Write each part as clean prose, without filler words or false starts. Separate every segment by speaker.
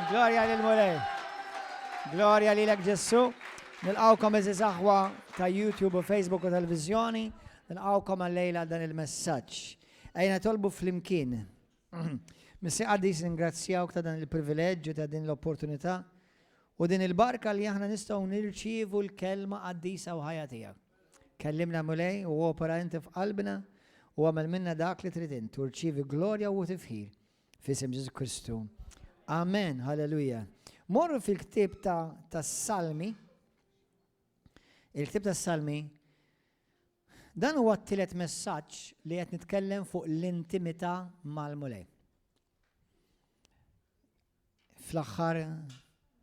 Speaker 1: Glorja lil Mulej. Glorja lilek Ġesù. Nilqawkom eżiż aħwa ta' YouTube u Facebook u televizjoni. Nilqawkom għal-lejla dan il-messaġġ. Ejna tolbu flimkien. Missi qaddis ningrazzjawk ta' dan il-privileġġ ta' din l-opportunità u din il-barka li aħna nistgħu nirċievu l-kelma qaddisa u ħajja tiegħek. Kellimna Mulej u opera inti f'qalbna u għamel minna dak li trid int u rċievi glorja u tifħir. F'isem Ġesù Kristu. Amen, halleluja. Morru fil-ktieb ta' tas-Salmi. Il-ktieb tas-Salmi dan huwa t-tielet messaġġ li qed nitkellem fuq l-intimità mal-Mulej. Fl-aħħar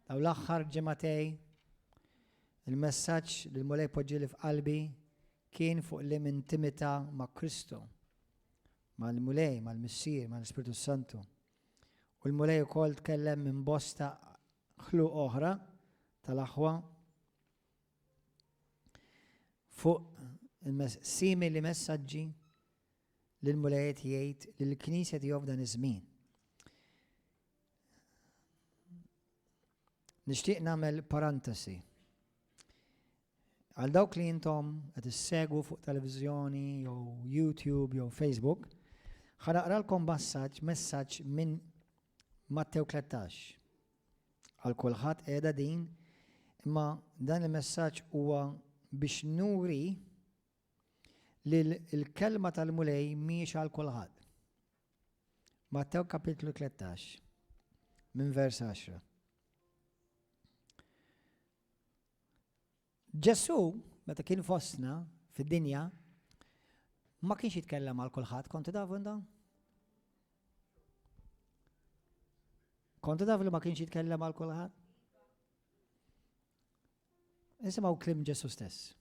Speaker 1: daw l-aħħar ġimagħtej il-messaġġ li l-Mulej poġġieli f'qalbi kien fuq l-intimità ma' Kristu. Mal-Mulej, mal-Missier, mal-Ispirtu s-Santu. U l-Mulej ukoll tkellem minn bosta ħluq oħra tal-aħwa fuq simili messaġġi li l-Mulej qed jgħid lill-Knisja tiegħu f'dan iż-żmien. Nixtieq nagħmel parantesi. Għal dawk li intom qed issegwu fuq televiżjoni jew YouTube jew Facebook, ħa naqralkom massaġġ messaġġ minn Mattew 13. Għal kulħadd qiegħda din, imma dan il-messaġġ huwa biex nuri li l-kelma tal-Mulej mhijiex għal kulħadd. Mattew kapitlu 13 minn vers 10. Ġesù, meta kien fostna fid-dinja, ma kienx jitkellem għal kulħadd, kontu tafu intom? Kontu tafu li ma kienx jitkellem għal kulħadd? Nisimgħu kliem Ġesù stess.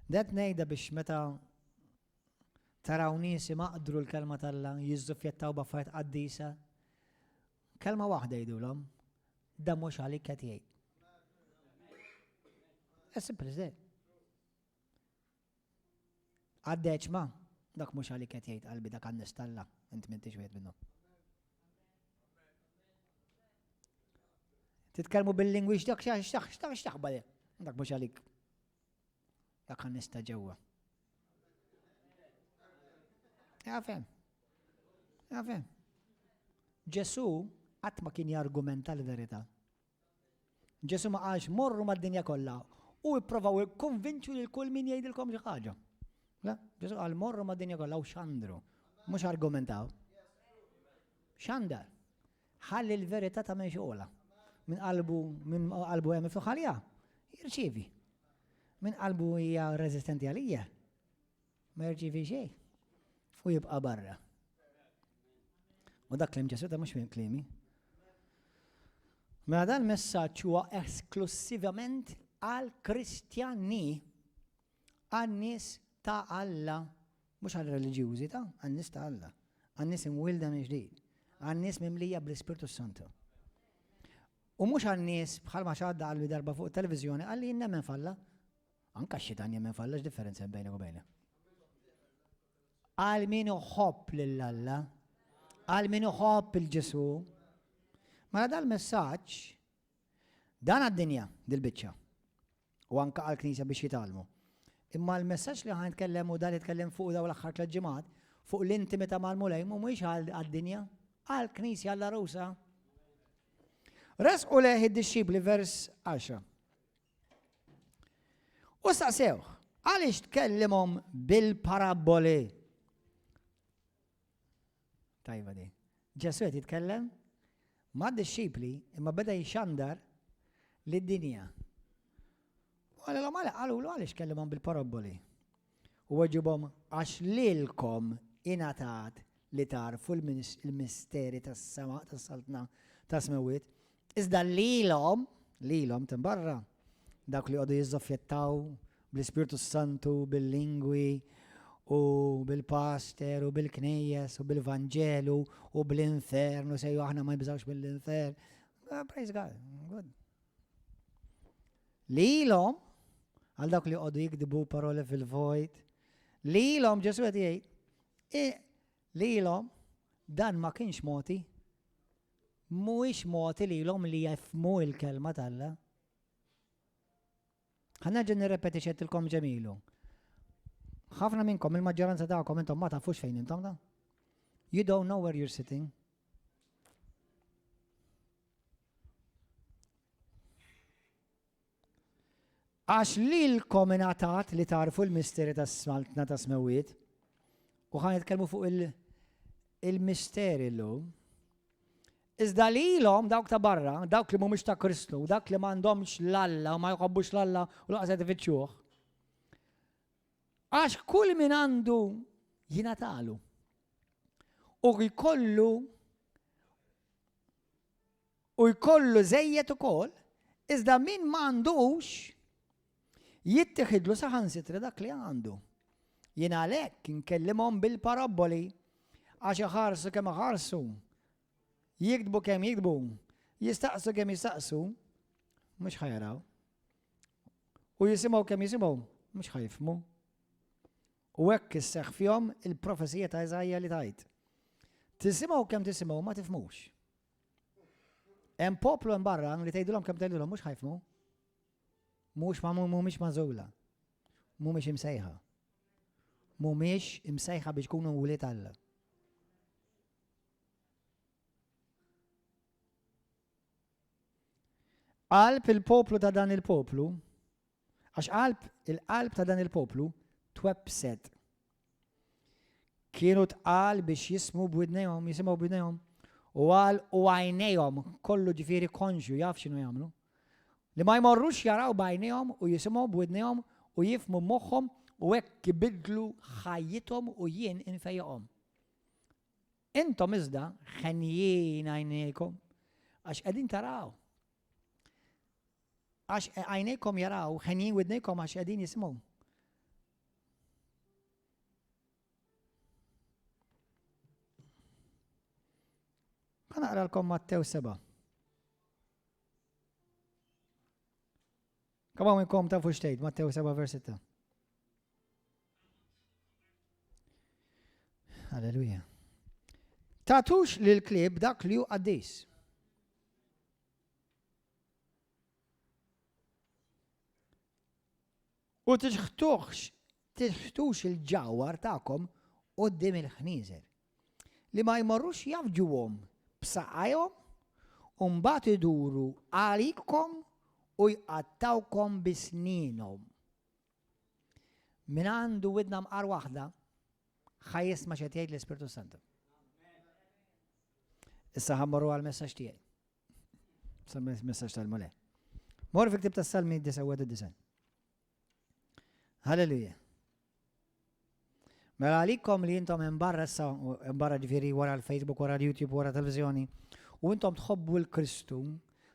Speaker 1: Dat ngħidha biex meta taraw nies imaqdru l-kelma t'Alla, jiżżuffjettaw b'affarijiet qaddisa, kelma waħda jgħidulhom, da mhux għalik qed jgħid. As simple as that. Għaddeċ ma, dak mhux għalik qed jgħid qalbi dak għan-nies t'Alla, int m'intix wieħed minnhom. Titkellmu bil-lingwi x'dak x'dak x'dak x'taħba dak mhux għalik. Dak għan-nies ta' ġewwa. Għafem. Għafem. Ġesu qatt ma kien jargumenta l-verità. Ġesu ma qalx morru mad-dinja kollha u ipprovaw ikkonvinċu lil kull min jgħidilkom xi ħaġa. La, Ġesu qal morru mad-dinja kollha u xandru, mhux argumentaw. Xandar. Ħalli l-verità tagħmel xogħolha. Min qalbu min qalbu hemm miftuħ għaliha, jirċievi. Min qalbu hija reżistenti għalija, ma jirċievi xejn u jibqa' barra. U dak kliem Ġesu ta' mhux minn kliemi. Mela dan messaġġ huwa esklussivament għal Kristjani, għan nies ta' Alla, mhux għal reliġjużi ta' għan nies ta' Alla, għan nies imwilda minn ġdid, għan nies mimlija bl-Ispirtu Santu. U mhux għan nies bħalma xadda għalli darba fuq televizjoni għalli jinnemmen falla, Anka x-xitan jemmen f'Alla x'differenza hemm bejnek u bejna? Għal min uħobb lil Alla, għal min uħobb il-Ġesu. Mela dal-messaġġ dan għad-dinja dil-biċċa. U anka għall-Knisja biex jitgħallmu. Imma l-messaġġ li ħan nitkellem u dan nitkellem fuq dawn l-aħħar tliet ġimgħat fuq l-intimità mal-Mulej mhumiex għad-dinja, għall-Knisja għall-għarusa. Resqu leħ id-dixxipli vers 10. U staqsewh, għaliex tkellimhom bil-parabboli? Tajba di. Ġesu qed jitkellem ma' dixxipli imma beda jxandar lid-dinja. U għalilhom qalulu għaliex kellimhom bil-parabboli. U weġibhom għax lilkom ingħatat li tagħrfu l-misteri tas-sema tas-saltna tas-smewwiet, iżda lilhom, lilhom timbarra, dawk li jqogħdu jiżżoffjettaw bl-Ispirtu s-Santu, bil-lingwi, u bil-paster, u bil-knejjes, u bil-Vanġelu, u bl-infern, u sejju aħna ma jibżawx mill-infern. Ah, praise God, good. Lilhom, għal dawk li jqogħdu jikdbu paroli fil-vojt, lilhom Ġesu qed jgħid, lilhom dan ma kienx moti. Mhuwiex mogħti lilhom li jifhmu l-kelma t'Alla. Ħa nerġa' nirrepeti x'għedtilkom ġemilu. Ħafna minnkom, il-maġġoranza tagħkom intom ma tafux fejn intom da. You don't know where you're sitting. Għax lilkom ingħatat li tagħrfu l-misteri tas-Saltna tas-Smewwiet. U ħa nitkellmu fuq il-misteri llum. Iżda lilhom dawk ta' barra, dawk li mhumiex ta' Kristu, dawk li m'għandhomx l-Alla u ma jħobbux l-Alla u lanqas qed ifittxuh. Għax kull min għandu jingħatalu. U jkollu u jkollu żejjed ukoll, iżda min m'għandux jittiħidlu saħansitra dak li għandu. Jien għalhekk inkellimhom bil-parabboli għax iħarsu kemm iħarsu, jiktbu kemm jiktbu, jistaqsu kemm jistaqsu, mhux ħa jaraw. U jisimgħu kemm jisimgħu, mhux ħa jifhmu. U hekk isseħħ fihom il-profezija ta' Iżaija li tgħid. Tisimgħu kemm tisimgħu ma tifhmux. Hemm poplu hemm barra li tgħidulhom kemm tgħidulhom mhux ħa jifhmu. Mhux ma mhumiex magħżula. Mhumiex imsejħa. Mhumiex imsejħa biex ikunu wlied Alla. Qalb il-poplu ta' dan il-poplu, għax qalb il-qalb ta' dan il-poplu twebbset. Kienu tqal biex jismu b'widnejhom, jisimgħu b'widnejhom, u għal u għajnejhom kollu ġifieri konxju jaf x'inhu jagħmlu. Li ma jmorrux jaraw b'għajnejhom u jisimgħu b'widnejhom u jifhmu b'moħħhom u hekk ibiddlu ħajjithom u jien infejjaqhom. Intom iżda ħenjin għajnejkom għax qegħdin taraw. Għax għajnejkom jaraw, ħenjin widnejkom għax qegħdin jisimgħu. Ħa naqralkom Mattew 7. Kemm hawn minnkom tafu x'tgħid Mattew 7 vers 6. Alleluja. Tagħtux lil klieb dak li hu qaddis. U tixħtuhx, tixħtux il-ġawhar tagħkom quddiem il-ħnieżer, li ma jmorrux jgħaffġuhom b'saqajhom u mbagħad iduru għalikom u jqattgħukom bi snienhom. Min għandu widna mqar waħda, ħa jisma' x'qed jgħid l-Ispirtu Santu. Issa ħa mmorru għall-messaġġ tiegħi. Messaġġ tal-Mulej. Mor fi ktib tas-Salmi 99. Halleluja. Mela għalikom li intom hemm barra issa, hemm barra ġifieri wara l-Facebook, wara l-YouTube, wara televizjoni, u intom tħobbu l-Kristu,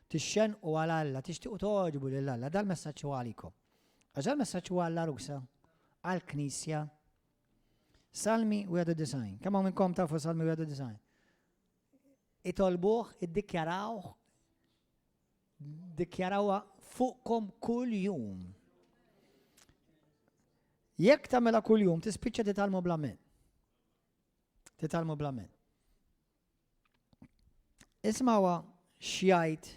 Speaker 1: tixxenqu għal Alla, tixtiequ togħġbu lil Alla, dal-messaġġ huwa għalikom. Għax dal-messaġġ huwa għall-għarusa, għall-Knisja. Salmi 91. Kemm hawn minnkom tafu Salmi 91? Itolbuh, iddikjarawh, dikjarawha fuqkom kull jum. Jekk tagħmilha kull jum, tispiċċa titgħallmu bl-amen. Titgħallmu bl-amen. Ismawha x'jgħid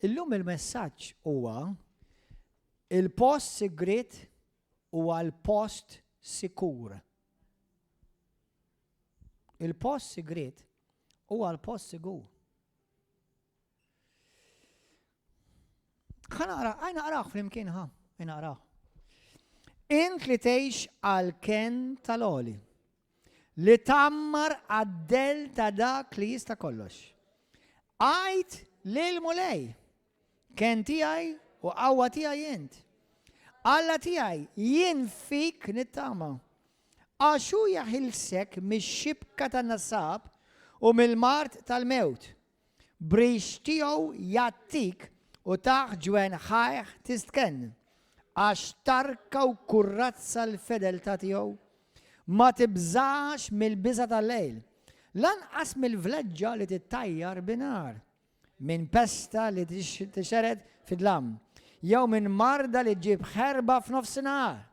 Speaker 1: illum il-messaġġ huwa il-post sigriet huwa l-post sikur. Il-post sigriet huwa l-post sigur. Ħa naqra, ħa naqrah flimkien ħa, naqrah. Int li tgħix għal ken tal-għoli, li tammar għad-del ta' dak li jista' kollox. Għid lil Mulej, Kenn tiegħi u qawwa tiegħi int. Alla tiegħi, jien fik nittama. Għax hu jeħilsek mix-xibka tan-nassab u mill-mard tal-mewt. B'rix tiegħu jgħattik u taħt ġwenħajh tistkenn. Għax tarka u kurrazza l-fedeltà tiegħu. Ma tibżax mill-biża' tal-lejl, lanqas mill-vleġġa li tittajjar binhar, minn pesta li tixered fid-dlam, jew minn marda li ġġib ħerba f'nofsinhar.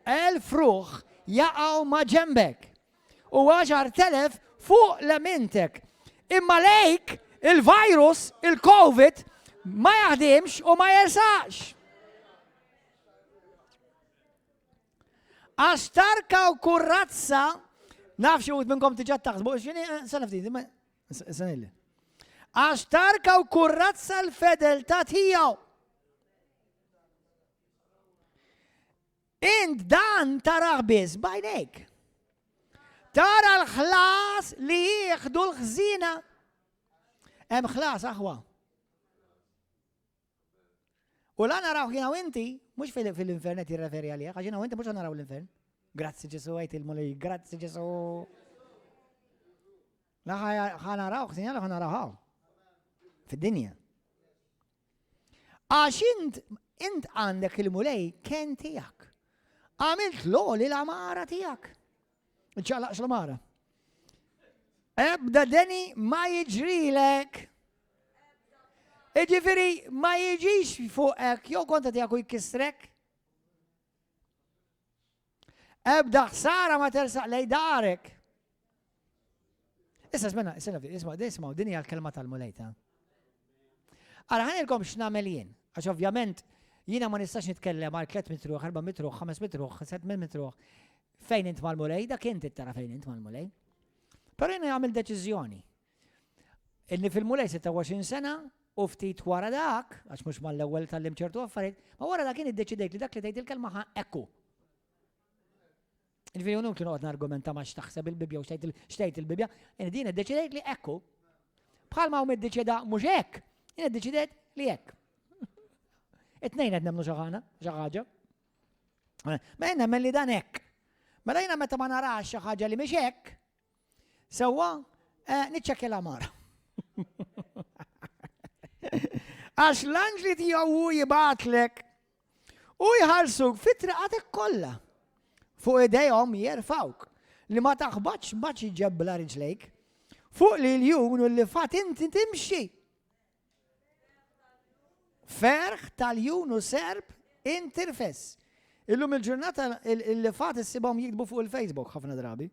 Speaker 1: 1000 ruħ jaqgħu ma' ġenbek u 10,000 fuq lemintek, imma lejk Il-virus, il-COVID, ma jaħdimx u ma jersaqx. Għax tarka u kurrazza, naf xi minnkom diġà taħsbu, x'inhi eh, sena ftit, sanilli. Għax tarka u kurrazza l-fedeltà tiegħu. Int dan tarah biss b'għajnejk. Tara l-ħlas li jieħdu l-ħżiena. Hemm ħlas aħwa. U la naraw jiena u inti, mhux fil-infern qed jirreferi għalih, għax jiena u inti mhux naraw l-infern. Grazzi Ġesu għajt il-Mulej, grazzi Ġesu. La ħa naraw, sinjala ħa naraw Fid-dinja. Għax int int għandek il-Mulej ken tiegħek. Għamilt l-għoli l-għamara tiegħek. Iċċaqlaqx l-għamara. Ebda deni ma jiġrilek. Iġifieri ma jiġix fuqek jew kontra tiegħek u jkissrek. Ebda ħsara ma tersaq lej darek. Issa smena, issa isma' isma' din hija l-kelma tal-Mulej ta'. Ara ħanilkom x'nagħmel jien, għax ovvjament jiena ma nistax nitkellem għal 300 ruħ, 400 ruħ, 500 ruħ, 700 ruħ. Fejn int mal-Mulej, dak inti tara fejn int mal-Mulej. Però jiena għamil deċiżjoni. Ilni fil-Mulej 26 sena u ftit wara dak, għax mhux mal-ewwel tgħallimt ċertu affarijiet, ma wara dak jien iddeċidejt li dak li tgħid il-kelma ħa ekku. Ġifieri hu kienu qed nargumenta ma x'taħseb il-Bibbja u x'tgħid il-Bibbja, jien din iddeċidejt li ekku. Bħalma hawn iddeċida mhux hekk, jien iddeċidejt li hekk. It-tnejn qed nemmnu xi ħaġa. Ma jien nemmen li dan hekk. Mela jiena meta ma narax xi ħaġa li mhix hekk, Sewwa, eh, niċċekkja l-għamara. Għax l-anġli tiegħu hu jibgħatlek u jħarsuk fit-triqatek kollha. Fuq idejhom jerfawk li ma taħbatx ma ġebbla riġlejk. Fuq li l-jun u li fat inti timxi. Ferħ tal-jun u serp intirfes. Illum il-ġurnata li fat issibhom jiktbu fuq il-Facebook ħafna drabi.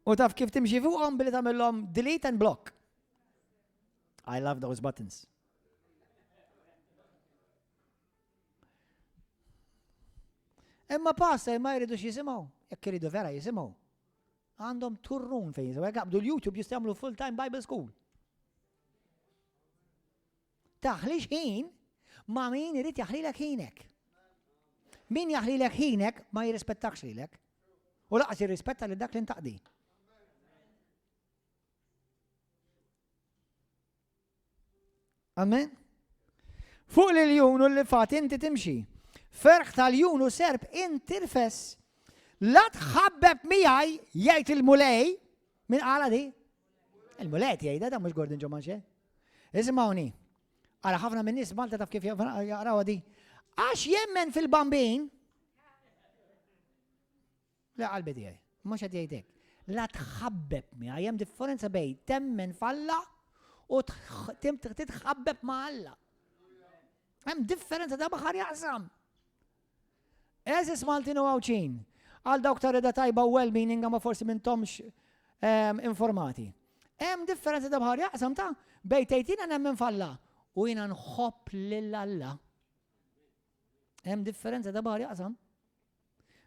Speaker 1: U taf kif timxi fuqhom billi tagħmilhom delete and block. I love those buttons. Imma pasta ma jridux jisimgħu, jekk iridu vera jisimgħu. Għandhom turrun fejn jisimgħu. Jekk jaqbdu l-YouTube jistgħu jagħmlu full-time Bible school. Taħlix ħin ma' min irid jaħlilek ħinek. Min jaħlilek ħinek ma jirrispettakx lilek. U laqas jirrispetta lil dak li ntaqdi. Amen. Fuq l-iljun u l-lifat inti timxi. Ferħ tal-jun u serp inti rfes. La tħabbeb miegħi jgħid il-Mulej. Min qala di? Il-Mulej jgħidha da mhux Gordon Ġomanxe. Isimgħuni. Ara ħafna minn nies Malta taf kif jaqrawha di. Għax jemmen fil-bambin. Le qalbi tiegħi, mhux qed jgħid hekk. La tħabbeb miegħi, hemm differenza bejn temmen f'Alla u titħabbeb ma' Alla. Hemm differenza ta' baħar jaqsam. Eżis Maltin u Għawdxin, għal dawk ta' reda tajba u well-meaning ma forsi mintomx ehm, informati. Hemm differenza ta' baħar jaqsam ta' bejn tgħid jiena nemmen f'Alla u jiena nħobb lil Alla. Hemm differenza ta' baħar jaqsam.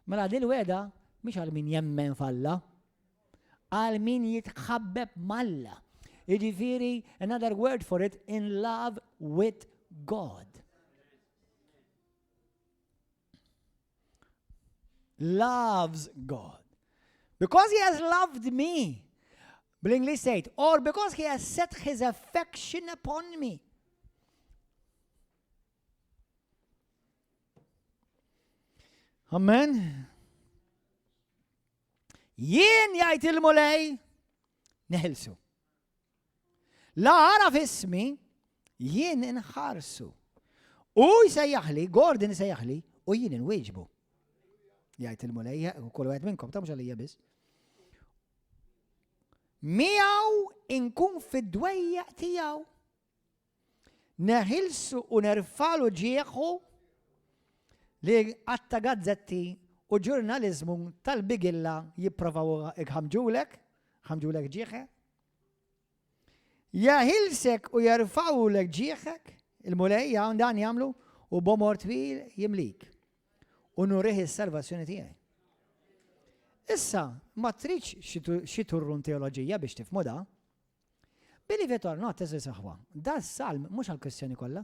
Speaker 1: Mela din il-wegħda mhix għal min jemmen f'Alla, għal min jitħabbeb m'Alla. Jiġifieri, another word for it, in love with God. Loves God. Because he has loved me. Bl-Ingliż tgħid, or because he has set his affection upon me. Amen. Jien jgħid il-Mulej neħilsu. La għara fismi jien inħarsu. U jsejjaħli, Gordon jsejjaħli, u jien inwieġbu. Jgħid il-Mulej, u kull wieħed minnkom, ta' mhux għalija biss. Miegħu inkun fid-dwejjaq tiegħu. Neħilsu u nerfagħlu ġieħu li għadd ta' gazzetti u ġurnaliżmu tal-bigilla jipprovaw iħammġulek, ħammġulek ġieħek. Jeħilsek u jerfgħulek ġieħek, il-Mulej hawn dan jagħmlu u b'għomor twil jimlik. U nurih is-salvazzjoni tiegħi. Issa, ma tridx xi turrun teoloġija biex tifhmu da. Believe it or not, eżis aħwa, da salm mhux għall-Kristjani kollha.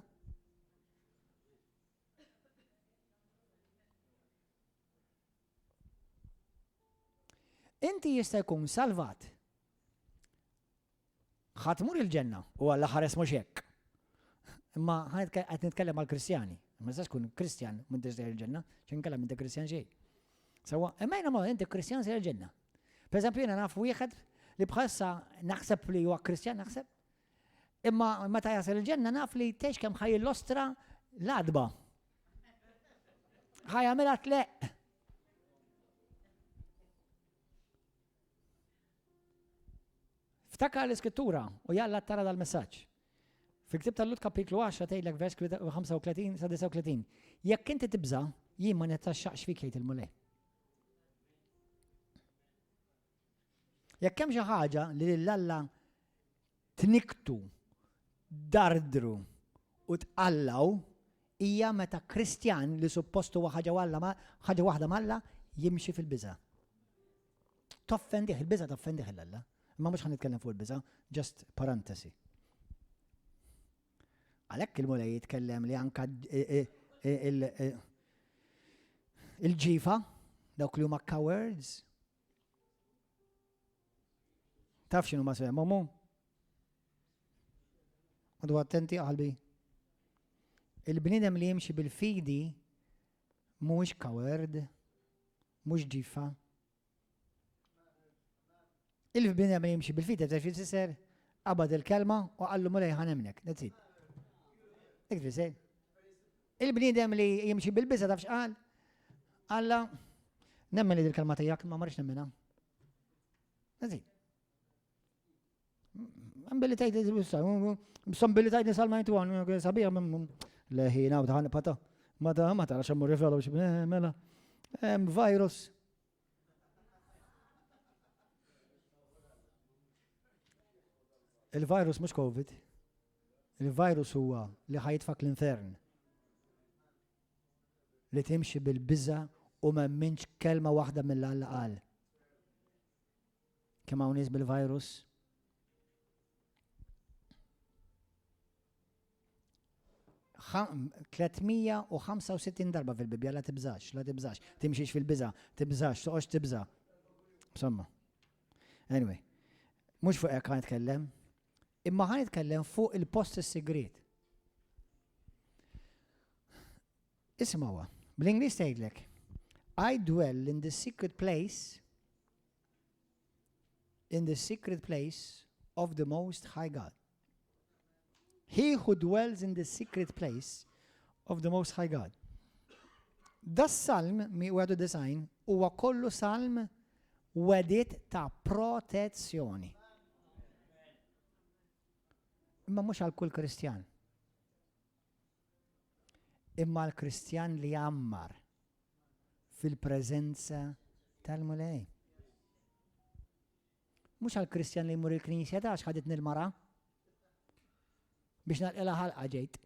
Speaker 1: Inti jista' jkun salvat. Ħa tmur il-ġenna u Alla ħares mhux hekk. Imma qed nitkellem għal Kristjani. Ma tistax tkun Kristjan m'intix sejjer il-ġenna, x'inkella m'inti Kristjan xejn. Sewwa, imma jiena ma inti Kristjan sejjer il-ġenna. Per eżempju, jiena naf wieħed li bħalissa naħseb li huwa Kristjan naħseb. Imma meta jasal il-ġenna naf li tgħix kemm ħaj l-ostra l-adba. Ħaj għamilha tleq. Ftakar l-iskrittura u jalla tara dal-messaġġ. Fil-ktib tal-Lut kapitlu 10 tgħidlek vers 35 sa 39. Jekk inti tibża, jien ma nittaxxaqx fik jgħid il-Mulej. Jekk hemm xi ħaġa li lil Alla tnikktu, dardru u tqallgħu hija meta Kristjan li suppost huwa ħaġa ħaġa waħda m'Alla jimxi fil-biża'. Toffendih, il-biża' toffendih 'l Alla. Imma mhux ħa nitkellem fuq il-biża', just parantesi. Għalhekk il-Mulej jitkellem li anka il-ġifa, dawk li huma cowards, Taf x'inhu ma sehemhom hu? Għadu attenti qalbi. Il-bniedem li jimxi bil-fidi mhuwiex coward, mhux ġifa. Il-bniedem li jimxi bil-fidi taf xi qabad il-kelma u qallu mulej ħanemnek. That's it. Dik tfisser. Il-bniedem li jimxi bil-biża taf x'qal? Alla, nemmen li dil-kelma tiegħek ma marx nemmenha. That's it. Billi tajt billi tajt salma 91, sabiħa leħina u taħan pata. Ma ta' ma tarax ammur fellowship, eh, mela. Hemm virus. Il-virus mhux COVID. Il-virus huwa li ħa jitfgħek l-infern. Li timxi bil-biża u m'emminx kelma waħda mill-Alla qal. Kemm hawn nies bil-virus? Ħa 365 darba fil-Bibbja la tibżax, la tibżax, timxiex fil-biża, tibżax, toqgħodx tibża. Insomma. Anyway, mhux fuq hekk nitkellem, imma ħa nitkellem fuq il-post is-sigriet. Isimgħuha, bl-Ingliż tgħidlek, I dwell in the secret place in the secret place of the Most High God. He who dwells in the secret place of the Most High God. Das salm 191 huwa kollu salm wedit ta' protezzjoni. Imma mhux għal kull Kristjan. Imma għal Kristjan li jgħammar fil-preżenza tal-Mulej. Mhux għal Kristjan li jmur il-knisja ta' x'ħaditni l-mara. Biex nagħlqilha ħalqa ġejt.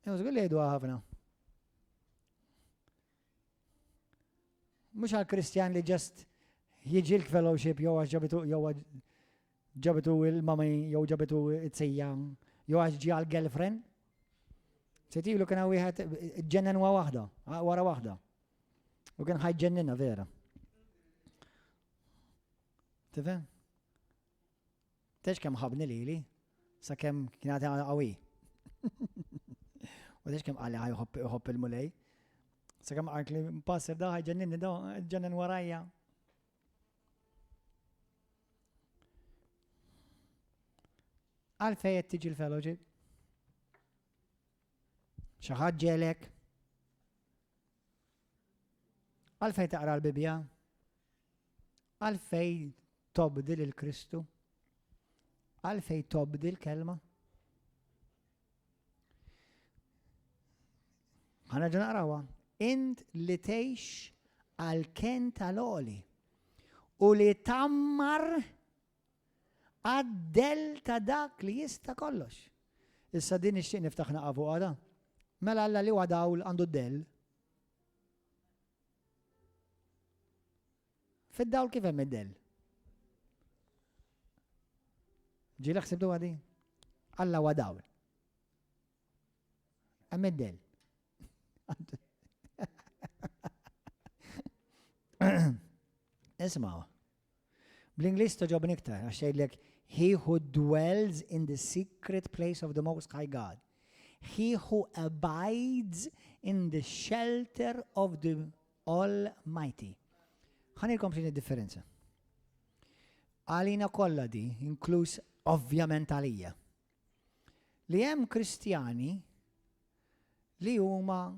Speaker 1: Jew żgur li jgħiduha ħafna. Mhux għal Kristjan li ġast jiġi l-fellowship jew għax ġabitu jew ġabitu il-mami jew ġabitu it-sejja jew għax ġi għal girlfriend. Setilu kien wieħed ġennen wa waħda, wara waħda. U kien ħajġennina vera. Tifhem? Tex kemm ħabni lili, sakemm kien għati qawwi. U tex kemm qalli ħajħobb il-mulej. Sakemm qalt li passer da ħajġenninni da ġennen warajja. Għalfej qed tiġi l-fellowship? Xi ħadd ġelek? Għalfej taqra l-Bibbja? Għalfej tobdi lil Kristu? Għalfej tobdi l-kelma? Ħa nerġa' naqrawha. Int li tgħix Għall-kenn tal-għoli u li tgħammar għad-dell ta' dak li jista' kollox. Issa din nixtieq niftaħ naqa' fuqha da. Mela Alla li huwa dawl għandu d-dell. Fid-dawl kif hemm id-dell? Ġieli ħsibtu għadi? Alla huwa dawl. Hemm id-dell. Ismaw. Bl-Ingliż toġobni iktar għax jgħidlek he who dwells in the secret place of the most high God. He who abides in the shelter of the Almighty. Ħanilkom x'inhi differenza. Għalina kollha di, inkluż ovvjament għalija. Li hemm Kristjani li huma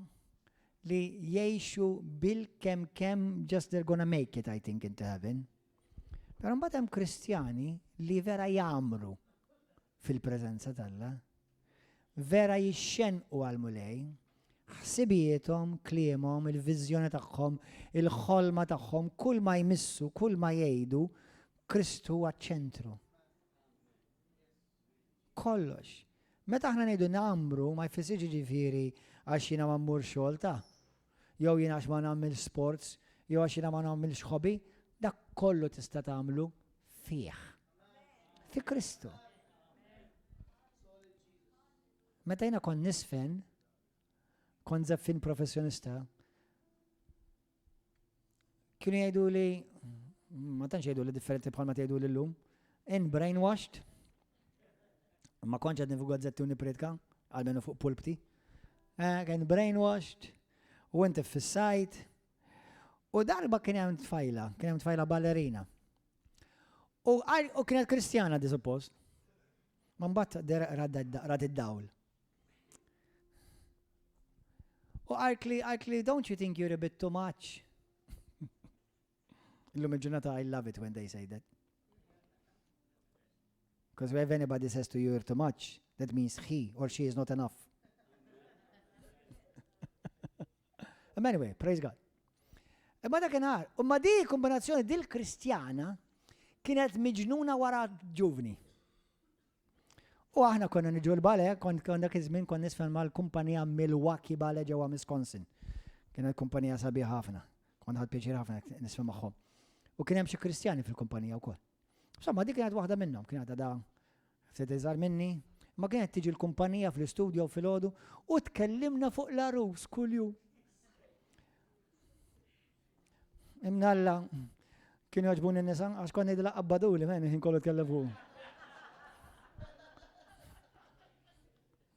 Speaker 1: li jgħixu bil-kemm kemm just they're gonna make it I think into heaven. Però mbagħad hemm Kristjani li vera jagħmru fil-preżenza t'Alla, vera jixxenqu għall-Mulej, ħsibijiethom, kliemhom, il-viżjoni tagħhom, il-ħolma tagħhom, kull ma jmissu, kull ma jgħidu, Kristu huwa ċ-ċentru. Kollox. Meta aħna ngħidu ngħammru ma jfissirx jiġifieri għax jiena ma mmurx xogħol ta'. Jew jiena għax ma nagħmilx sports, jew għax jiena ma nagħmilx hobby, dak kollu tista' tagħmlu fih. Fi Kristu. Meta jiena kont nisfen, kont żeffin professjonista, Kienu jgħidu li, ma tantx jgħidu li differenti bħalma tgħidu li llum, in brainwashed, ma kontx għadni fuq gazzetti u nipritka, għalmenu fuq pulpti. Eh, kien brainwashed, u inti fissajt. U darba kien hemm tfajla, kien hemm tfajla ballerina. U, u kienet kristjana di suppost. Ma mbagħad rad id-dawl. U qaltli, qaltli, don't you think you're a bit too much? Illum il-ġurnata I love it when they say that. Because if anybody says to you you're too much, that means he or she is not enough. Anyway, praise God. Imma dakinhar, imma di kombinazzjoni dil-Kristjana kienet miġnuna wara ġuvni. U aħna konna niġu l-bale, kont kont dak iż-żmien kont nisfen mal-kumpanija Milwaukee Bale ġewwa Wisconsin. Kienet kumpanija sabiħa ħafna. Kont ħadd pjaċir ħafna nisfen magħhom. U kien hemm xi Kristjani fil-kumpanija wkoll. Insomma, dik kienet waħda minnhom, kienet għadha ftit iżgħar minni, ma kienet tiġi l-kumpanija fl-istudjo filgħodu u tkellimna fuq l-għarus kuljum. Imnalla, kienu jogħġbuni n-nisa, għax kont ngħidilha qabbaduli, men, ħin kollu tkellem fuq.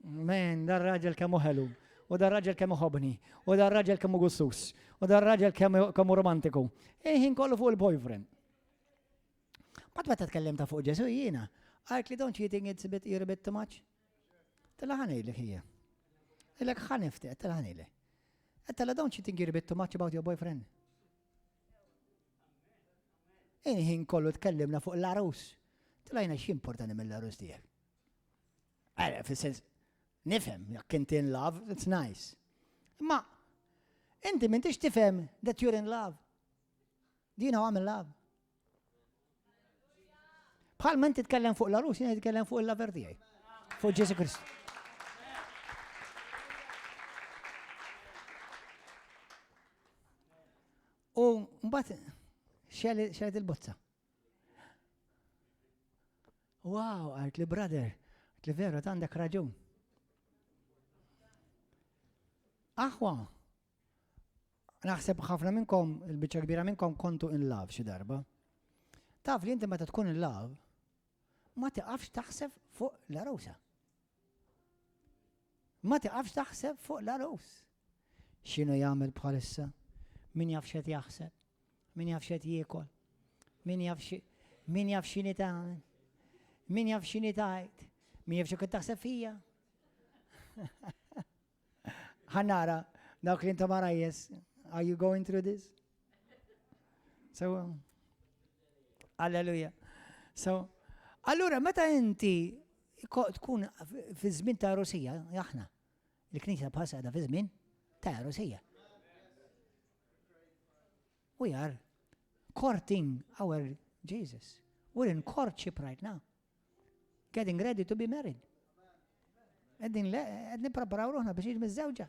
Speaker 1: Men, dar raġel kemm hu ħelu, u dar raġel kemm iħobbni, u dar raġel kemm hu gussus, u dar raġel kemm hu romantiku. Ħin kollu fuq il-boyfriend. Bat meta tkellimta fuq Ġesu jiena, għalt li don't you think it's a bit, you're a bit too much? Tella ħa ngħidlek hija. Illek ħa nifti, tella ħa ngħidlek. Tella don't you think you're a bit too much about your boyfriend? Inħin kollu tkellimna fuq l-arus. Tella jina x'importani mill-arus tiegħek. Għara, fis-sens, nifhem, jekk inti in love, it's nice. Ma, inti m'intix tifhem that you're in love. Do you know I'm in love? Bħal ma inti tkellem fuq l-arus, jiena nitkellem fuq il-lover tiegħi. Fuq Ġesu Kristu. U mbagħad xelet il-bozza. Wow, għalt li brother, għalt li vera għandek raġun. Aħwa, Naħseb ħafna minnkom, il-biċċa kbira minnkom kontu in love xi darba. Taf li inti meta tkun in love, ma tiqafx taħseb fuq l-arusa. Ma tiqafx taħseb fuq l-arus. X'inhu jagħmel bħalissa? Min jaf x'qed jaħseb? Min jaf x'qed jiekol? Min jaf min jaf x'inhi tagħmel? Min jaf x'inhi tgħid? Min jaf xi taħseb fija? Ħa nara, dawk li intom għarajjes, are you going through this? So, alleluja. So, allura meta inti tkun fi żmien ta' Rusija, aħna, il-Knisja bħalsa qiegħda fi żmien ta' Rusija. We are courting our Jesus. We're in courtship right now. Getting ready to be married. Qegħdin qed nippreparaw ruħna biex jiġi miżżewġa.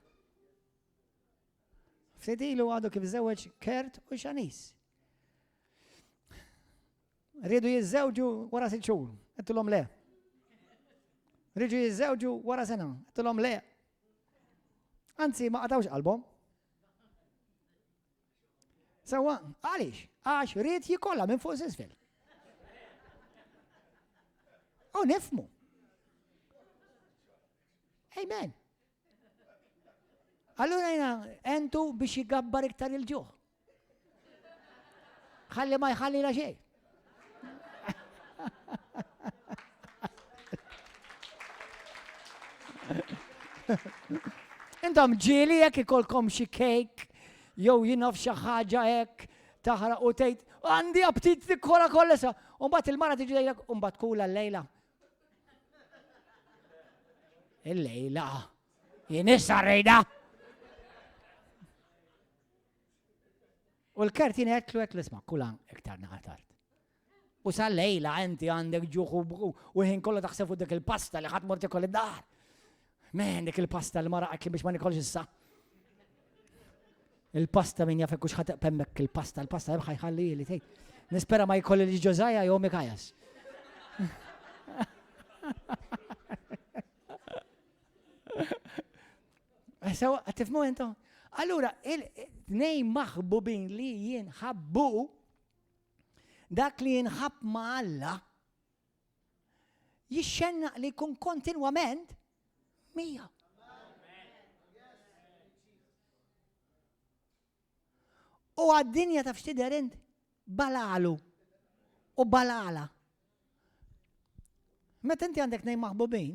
Speaker 1: Ftit ilu għadu kif żewġ Kert u Xanis. Rridu jiżżewġu wara sitt xhur, għedtilhom le. Rridu jiżżewġu wara sena, għedtilhom le. Anzi, ma qatawx qalbhom. Sawa, għaliex? Għax rrid jikolla minn fuq s'isfel. U nifmu. Amen. Allura jena entu biex jigabbar iktar il-ġuħ. Ħalli ma jħalli la xejn. Intom ġieli jekk ikolkom xi kejk jew jien naf xi ħaġa hekk taħraq u tgħid għandi aptit nikkola kollha sa. U mbagħad il-mara tiġi tgħidlek u mbagħad kula llejla. Il-lejla. Jien issa rejda. U l-kert jien għedtlu għedtlu isma' kula iktar naqa tard. U sal-lejla inti għandek ġuħ u l-ħin kollu taħseb fuq dik il-pasta li ħadd mort ikol id-dar. Men dik il-pasta li mara qatli biex ma nikolx issa. Il-pasta min jaf hekk ħadd hemmhekk il-pasta, il-pasta hemm ħajħalli li tgħid. Nispera ma jkolli li Ġożaja jew Mikajas. Sewa, tifmu intom? Allura, il-tnejn maħbubin li jinħabbu, dak li jinħabb ma' Alla, jixxennaq li jkun kontinwament miegħu. U għad-dinja taf x'tidher int? Balalu u balala. Meta inti għandek nejn maħbubin,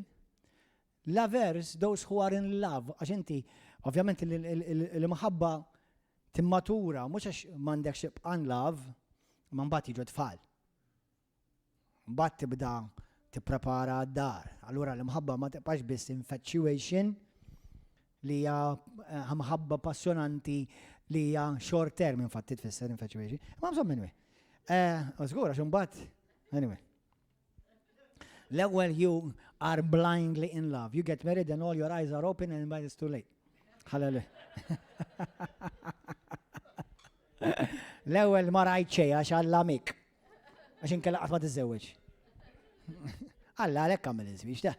Speaker 1: lovers, those who are in love, għax inti, ovvjament l-imħabba timmatura, mhux għax m'għandekx tibqa' in love, ma mbagħad jiġu tfal. Mbagħad tibda tipprepara d-dar. Allura l-imħabba ma tibqax biss infatuation li hija eh, mħabba passjonanti li hija short term infatti tfisser infatuation. Ma bżonn minwi. Eh, żgur għax imbagħad anyway. L-ewwel you are blindly in love. You get married and all your eyes are open and but it's too late. Hallelujah. L-ewwel ma rajt xejn għax Alla mik. Għax inkella qatt ma tiżżewweġ. Alla għalhekk għamel iż-żwieġ ta.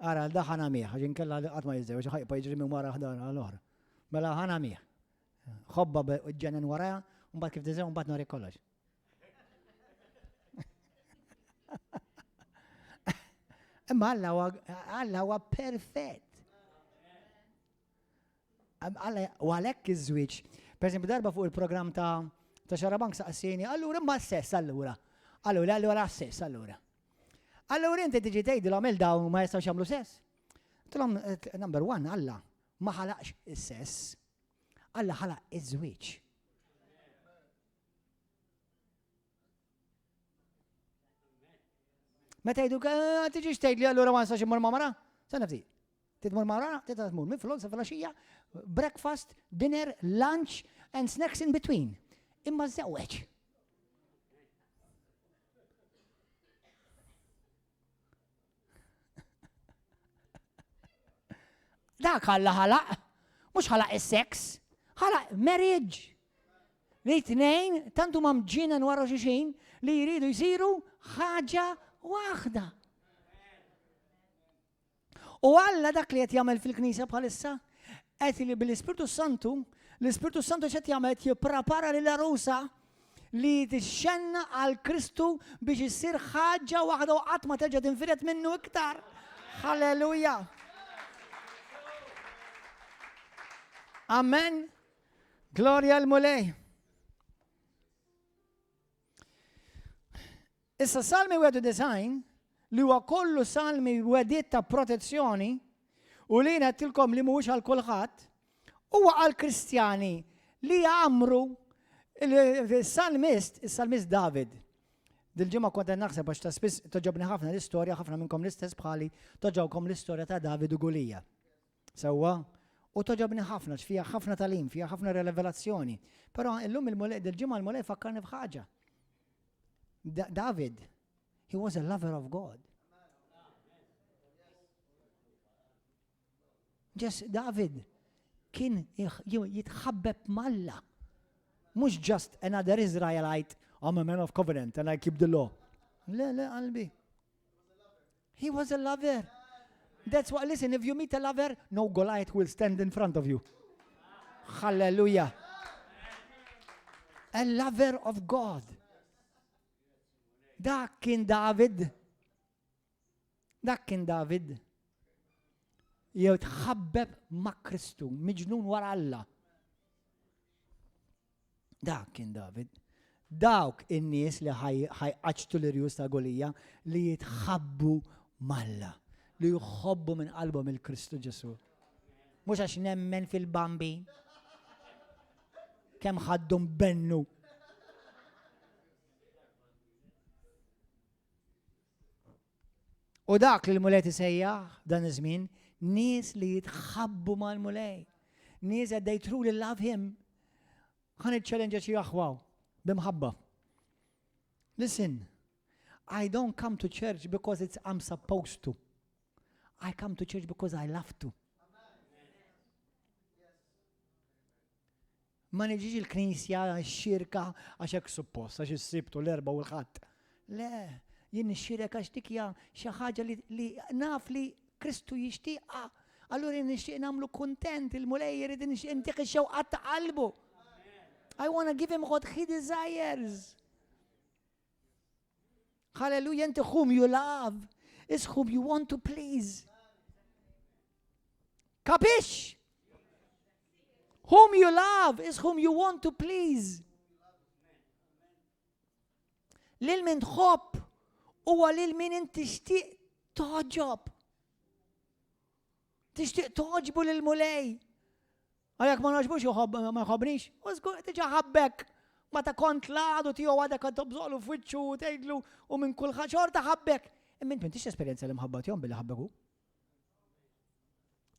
Speaker 1: Ara da ħana miħ, għax inkella qatt ma jiżżewweġ ħajqa jiġri minn wara ħdar għal oħra. Mela ħana miħ. Ħobba ġenen waraja, mbagħad kif tiżewweġ mbagħad nori kollox. Imma Alla huwa perfett. U għalhekk iż-żwieġ. Per eżempju, darba fuq il-programm ta' ta' Xarabank saqsini, allura imma s-sess allura. Allura, allura s-sess allura. Allura inti tiġi tgħidilhom il dawn ma jistgħux jagħmlu sess. Tilhom eh, number one, Alla ma ħalaqx is-sess. Alla ħalaq iż-żwieġ. Meta jgħidu, eh, tiġix tgħidli allura ma nistax immur ma' mara? Sa nafti. Titmur ma' mara, tista' tmur minn filgħodu sa filgħaxija, breakfast, dinner, lunch and snacks in between. Imma żewweġ. Dak Alla ħalaq, mhux ħalaq is-sex, ħalaq marriage. Li tnejn tant huma mġienen wara xulxin li jridu jsiru ħaġa waħda. U Alla dak li qed jagħmel fil-Knisja bħalissa, qed li bil-Ispirtu Santu, l-Ispirtu Santu x'qed jagħmel qed jipprepara lil għarusa li tixxenna għal Kristu biex issir ħaġa waħda u qatt ma terġa' tinfired minnu iktar. Halleluja! Amen. Glorja l-Mulej. Issa Salmi 91 li huwa kollu salmi wegħdiet ta' protezzjoni u li jien għedtilkom li mhuwiex għal kulħadd, huwa għal Kristjani li jgħammru il-salmist, il-salmist David. Dil-ġimgħa kont qed naħseb għax ta' spiss toġobni ħafna l-istorja, ħafna minnkom l-istess bħali toġobkom l-istorja ta' David u Gulija. Sewwa? U toġobni ħafna, x'fiha ħafna talim, fiha ħafna revelazzjoni. Però illum il-Mulej, dil-ġimgħa l-Mulej fakkarni f'ħaġa. David, he was a lover of God. Ġes David kien jitħabbeb m'Alla. Mhux just another Israelite, I'm a man of covenant and I keep the law. Le, le, qalbi. He was a lover. That's why, listen, if you meet a lover, no Goliath will stand in front of you. Hallelujah. A lover of God. Dak kien David. Dak kien David. Jew tħabbeb ma' Kristu, miġnun wara Alla. Dak kien David. Dawk in-nies li ħajqaċtu l-irjus ta' Golija li jitħabbu m'Alla, li jħobbu minn qalbhom il-Kristu Ġesu. Mhux għax nemmen fil-bambi. Kemm ħaddu bennu. U dak li l-Mulej tisejjaħ dan iż-żmien, nies li jitħabbu mal-Mulej. Nies that they truly love him. Ħa niċċellenġa xi aħwa b'imħabba. Listen, I don't come to church because it's I'm supposed to. I come to church because I love to. Ma niġix il-knisja, x-xirka, għax hekk suppost, għax is-Sibt u l-Erbgħa u l-Ħadd. Le, jien nixxirek għax dik hija xi ħaġa li, li naf li Kristu jixtieqha. Allura jien nixtieq nagħmlu kuntent il-Mulej jrid nixtieq intih ix-xewqat ta' qalbu. I want to give him what he desires. Hallelujah, inti whom you love is whom you want to please. Capisce? Whom you love is whom you want to please. Lil min tħobb huwa lil min inti tixtieq toġob. Tixtieq toġbu lil mulej. Għalhekk ma nogħġbux iħobb ma jħobbnix, u żgur diġà ħabbek. Meta kont l-għadu tiegħu għadek qed tobżoqlu f'wiċċu u tgħidlu u minn kull xorta ħabbek. Imma int m'intix tesperjenza l-imħabba tiegħu billi ħabbek hu.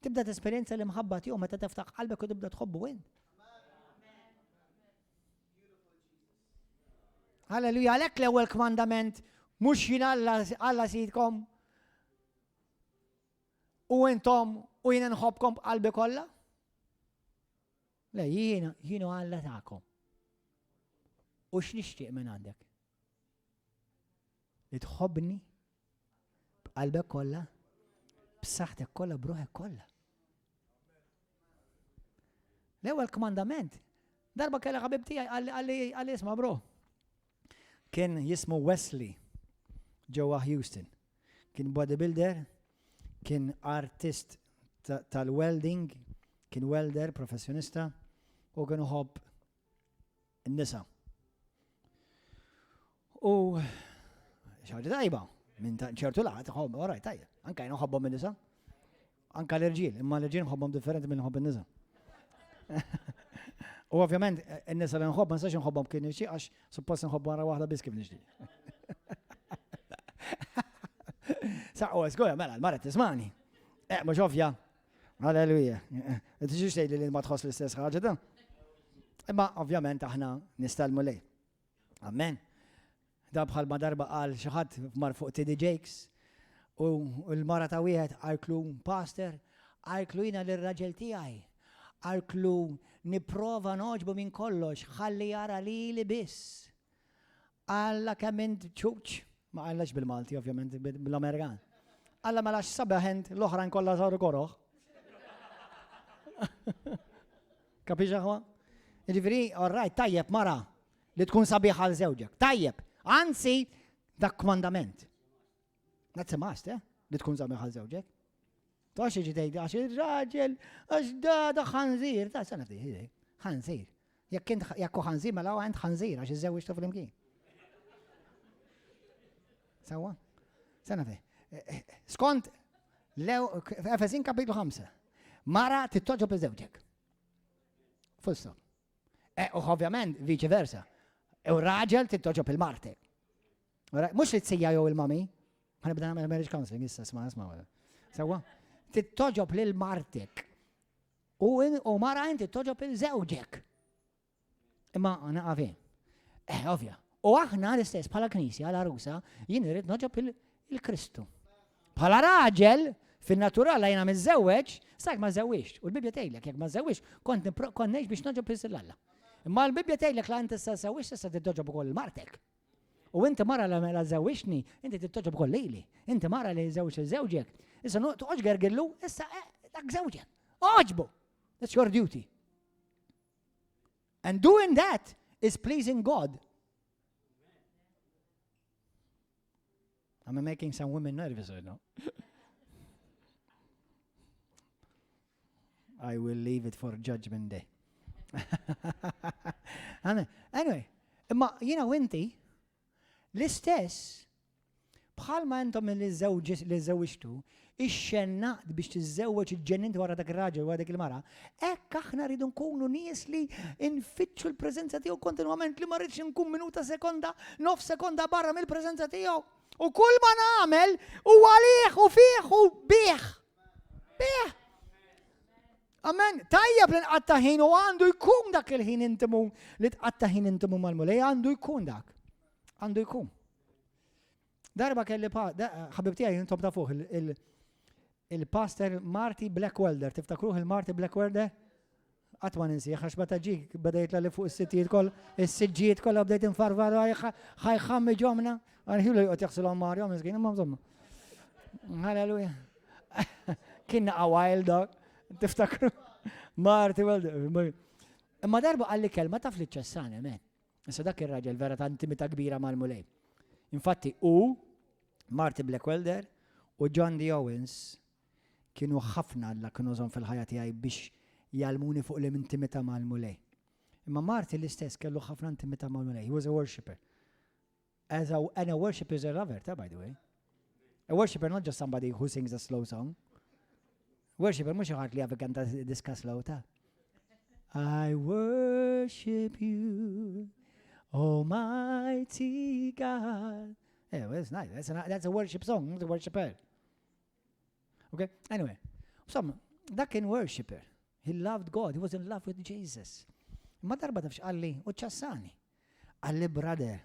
Speaker 1: Tibda tesperjenza l-imħabba tiegħu meta tiftaħ qalbek u tibda tħobbu int. Halleluja, għalhekk l-ewwel kmandament mhux jien Alla sidkom U intom u jiena nħobbkom b'qalbi kollha? Le, jiena, jiena Alla tagħkom. U x'nixtieq minn għandek? Li tħobbni b'qalbek kollha, b'saħħtek kollha, b'ruħek kollha. L-ewwel kmandament, darba kellha ħabib tiegħi qalli qalli isma' bro. Kien jismu Wesley ġewwa Houston. Kien bodybuilder, kien artist tal-welding, kien welder professjonista u kien uħobb in-nisa. U xaġa tajba, minn ċertu lat, ħobb, oraj, tajba. Anka jien nħobbhom in-nisa. Anka l-irġiel, imma l-irġiel nħobbhom differenti minn nħobb in-nisa. U ovvjament, in-nisa li nħobb ma nistax nħobbhom kif nixtieq għax suppost nħobb wara waħda biss kif nixtieq. Sa, u żgur, mela, l-mara tismani. Eh, mhux ovvja. Alleluja. Eh, tiġix tgħidli li ma tħoss l-istess ħaġa da. Imma ovvjament aħna nistalmu lej. Amen. Da bħalma darba qal xi ħadd mar fuq TD Jakes u l-mara ta' wieħed qaltlu pastor, qaltlu jiena lir-raġel tiegħi, qaltlu nipprova nogħġbu minn kollox ħalli jara lili biss. Alla kemm int ċuċ, ma qallax bil-Malti ovvjament bl-Amerikan. Alla mela x'sabiħ int l-oħrajn kollha saru koroh. Capisce aħwa? Jiġifieri, all right, tajjeb mara li tkun sabiħa għal żewġek. Tajjeb, anzi, dak kmandament. That's a must, eh? Li tkun sabiħa għal żewġek. Tax iġi tgħid għax ir-raġel, għax da da ħanżir, ta' sena ftit, ħanżir. Jekk int jekk hu ħanżir mela int ħanżir għax iżżewwiġtu flimkien. Sawa? Sena ftit. Eh, eh, skont Efesin kapitlu 5. Mara tittoġob iż-żewġek. Full stop. E, u ovvjament, vice versa. U raġel tittoġob il-martek. Mux li t-sija jew il-mami. Ħanibda nagħmel marriage counseling issa sma' sma'. Sawa? Tittoġob lil martek. U mara inti toġob il-żewġek. Imma naqaf Eh, ovvja. U aħna l-istess bħala knisja, l-arusa, jien irrid noġob il-Kristu. Bħala raġel, fin-natural jiena miżżewweġ, sajk ma żewwiex. U l-Bibbja tgħidlek jekk ma żewwiex, kont ngħix biex noġob il Alla. Imma l-Bibbja tgħidlek la inti issa żewwiex issa tittoġob ukoll il-martek. U inti mara la mela żewwixni, inti tittoġob ukoll lili. Inti mara li żewġ il-żewġek. Issa toqgħodx gergillu, issa eh, dak żewġek. Oġbu! That's your duty. And doing that is pleasing God. I'm making some women nervous right now. I will leave it for judgment day. anyway, imma jina u inti l-istess Bħalma intom li żżewwiġtu, ixxennaqt biex tiżżewweġ iġġennint wara dak ir-raġel wara dik il-mara, hekk aħna rridu nkunu nies li nfittxu l-preżenza tiegħu kontinwament li ma rridx inkun minuta sekonda, nof sekonda barra mill-preżenza tiegħu. U kull ma nagħmel huwa għalih u fih u bih. Bih. Amen. Tajjeb li nqatta' ħin u għandu jkun dak il-ħin intimu li tqatta' ħin intimu mal-Mulej għandu jkun dak. Għandu jkun. Darba kelli ħabib tiegħi intom tafuh il-pastor Marty Blackwelder, tiftakruh il-Marty Blackwelder? Qatt ma ninsih għax meta ġie beda jitla' li fuq is-sittijiet koll, is-siġġijiet kollha bdejt infarfar ħajħammi ġomna, għalħilu joqgħod jaħsilhom Mario miskin, imma insomma. Halleluja. Kien naqa' wild dog, tiftakru? Marty Welder. Imma darba qalli kelma taf li ċessani, men. Issa dak ir-raġel vera ta' intimità kbira mal-Mulej. Infatti hu, Marty Blackwelder u John D. Owens kienu ħafna Alla kien użhom fil-ħajja tiegħi biex jgħallmuni fuq l-intimità mal-Mulej. Imma Marty l-istess kellu ħafna intimità mal-Mulej. He was a worshipper. As a, and a worshipper is a lover, ta' by the way. A worshipper not just somebody who sings a slow song. Worshipper mhux xi ħadd li jaf ikanta diska slow ta' I worship you, Almighty God. Yeah, well, that's nice. That's, a, that's a worship song, not a worshiper. Okay, anyway. Insomma, dak kien worshipper. He loved God, he was in love with Jesus. Ma darba tafx qalli u ċassani. Qalli brother,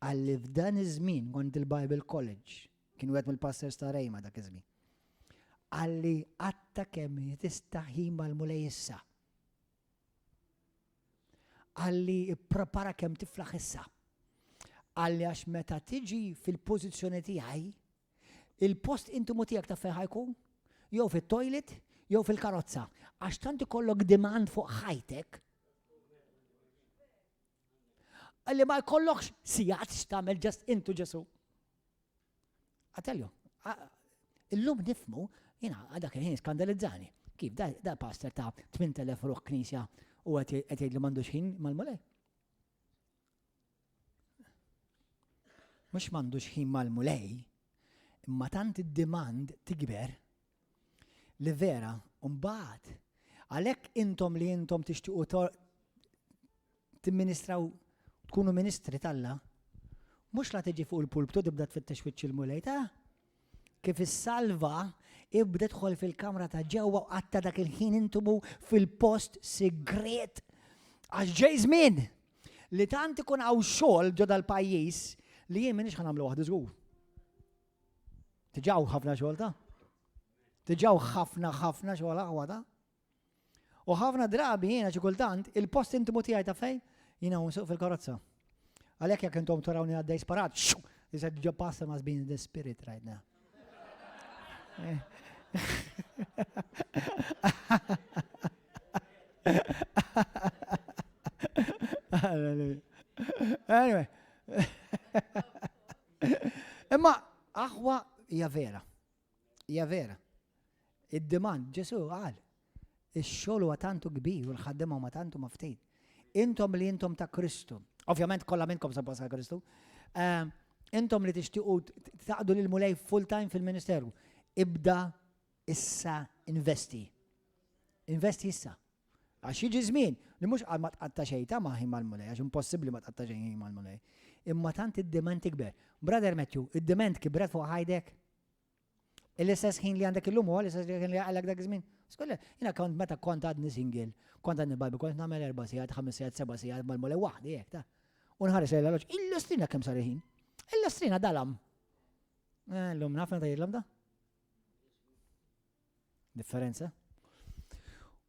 Speaker 1: qalli f'dan iż-żmien kont il-Bible College, kien wieħed mill-pastors ta' Rejma dak iż-żmien. Qalli qatta kemm tista' ħin mal-Mulej issa. Qalli ipprepara kemm tiflaħ issa. Qalli għax meta tiġi fil-pożizzjoni tiegħi, il-post intimu tiegħek taf fejn ħajkun? Jew fit-toilet, jew fil-karozza. Għax tant ikollok demand fuq ħajtek li ma jkollokx sigħat x'tagħmel ġast intu Ġesu. Għatelju, illum nifmu, jina dak il-ħin skandalizzani. Kif da, da pastor ta' 8000 ruħ knisja u qed jgħid li m'għandux ħin mal-mulej. Mhux m'għandux ħin mal-mulej, imma tant id-demand tikber li vera mbagħad għalhekk intom li intom tixtiequ timministraw tkunu ministri t'Alla, mhux la tiġi fuq il-pulptu tibda tfittex wiċċ il-Mulej ta' kif issalva ibda dħol fil-kamra ta' ġewwa u qatta dak il-ħin intumu fil-post sigriet. Għax ġej żmien li tant ikun hawn xogħol ġo dal-pajjiż li jien m'iniex ħa nagħmlu waħdi żgur. Tiġaw ħafna xogħol ta' Tiġaw ħafna ħafna xogħol aħwa ta' U ħafna drabi jiena xi kultant il-post intimu tiegħi ta' fejn jiena nsuq fil-karozza. Għalhekk jekk intom tarawni għaddej sparat, xu, he said, your pastor must be in the spirit right now. anyway. Imma aħwa hija vera. Hija vera. Id-demand, Ġesu qal, ix-xogħol huwa tantu kbir u l-ħaddiema huma tantu ma ftit. Intom li intom ta' Kristu, ovvjament kollha minnkom suppost ta' Kristu, eh, intom li tixtiequ taqdu lil Mulej full time fil-ministeru, ibda issa investi. Investi issa. Għax jiġi żmien li mhux qal ma tqatta' xejn ta' ma' ħin mal-Mulej, għax impossibbli ma tqatta' xejn ħin mal-Mulej. Imma tant id-demand tikber. Brother Matthew, id-demand kibret fuq ħajdek? L-istess ħin li għandek illum huwa l-istess ħin li għalek dak iż-żmien. Skolla, jiena kont meta kont għadni single, kont għadni barbi, kont nagħmel erba' sigħat, ħames sigħat, seba' sigħat mal-mole waħdi hekk ta'. U nħares lejn l-arloġġ, illustrina kemm sar il-ħin. Illustrina dalam. Eh, llum naf meta jidlam da? Differenza.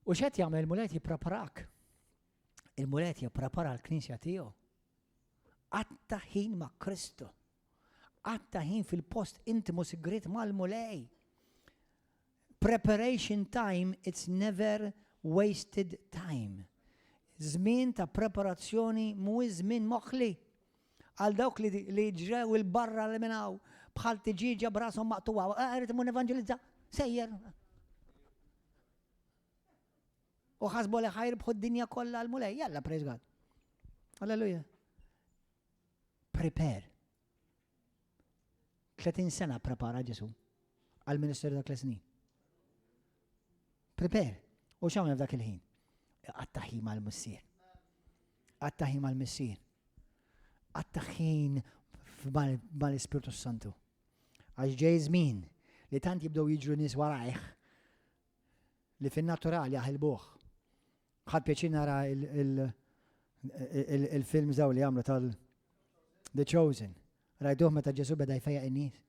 Speaker 1: U x'qed jagħmel il-Mulej jippreparak. Il-Mulej jipprepara l-Knisja tiegħu. Qatta ħin ma' Kristu. Qatta ħin fil-post intimu sigriet mal-Mulej. Preparation time, it's never wasted time. Żmien ta' preparazzjoni mhuwiex żmien moħli. Għal dawk li, li ġrew il-barra li minn hawn bħal tiġieġa b'rashom maqtuwa, ah, irrid imur nevanġelizza, sejjer. U ħasbu li ħajrbħu d-dinja kollha għall-Mulej. Jalla, praise God. Alleluja. Prepare. 30 sena prepara Ġesu għal-ministeru ta' snin. Prepare. U x'għamel f'dak il-ħin? Qatta' ħin mal-missier. Qatta' ħin mal-missier. Qatta' ħin mal-Ispirtu Santu. Għax ġej żmien li tant jibdew jiġru nies warajh li fin-natural jaħilbuh. Ħadd pjaċir nara il-film żaw li għamlu tal The Chosen. Rajtuh meta Ġesu beda jfejjaq in-nies.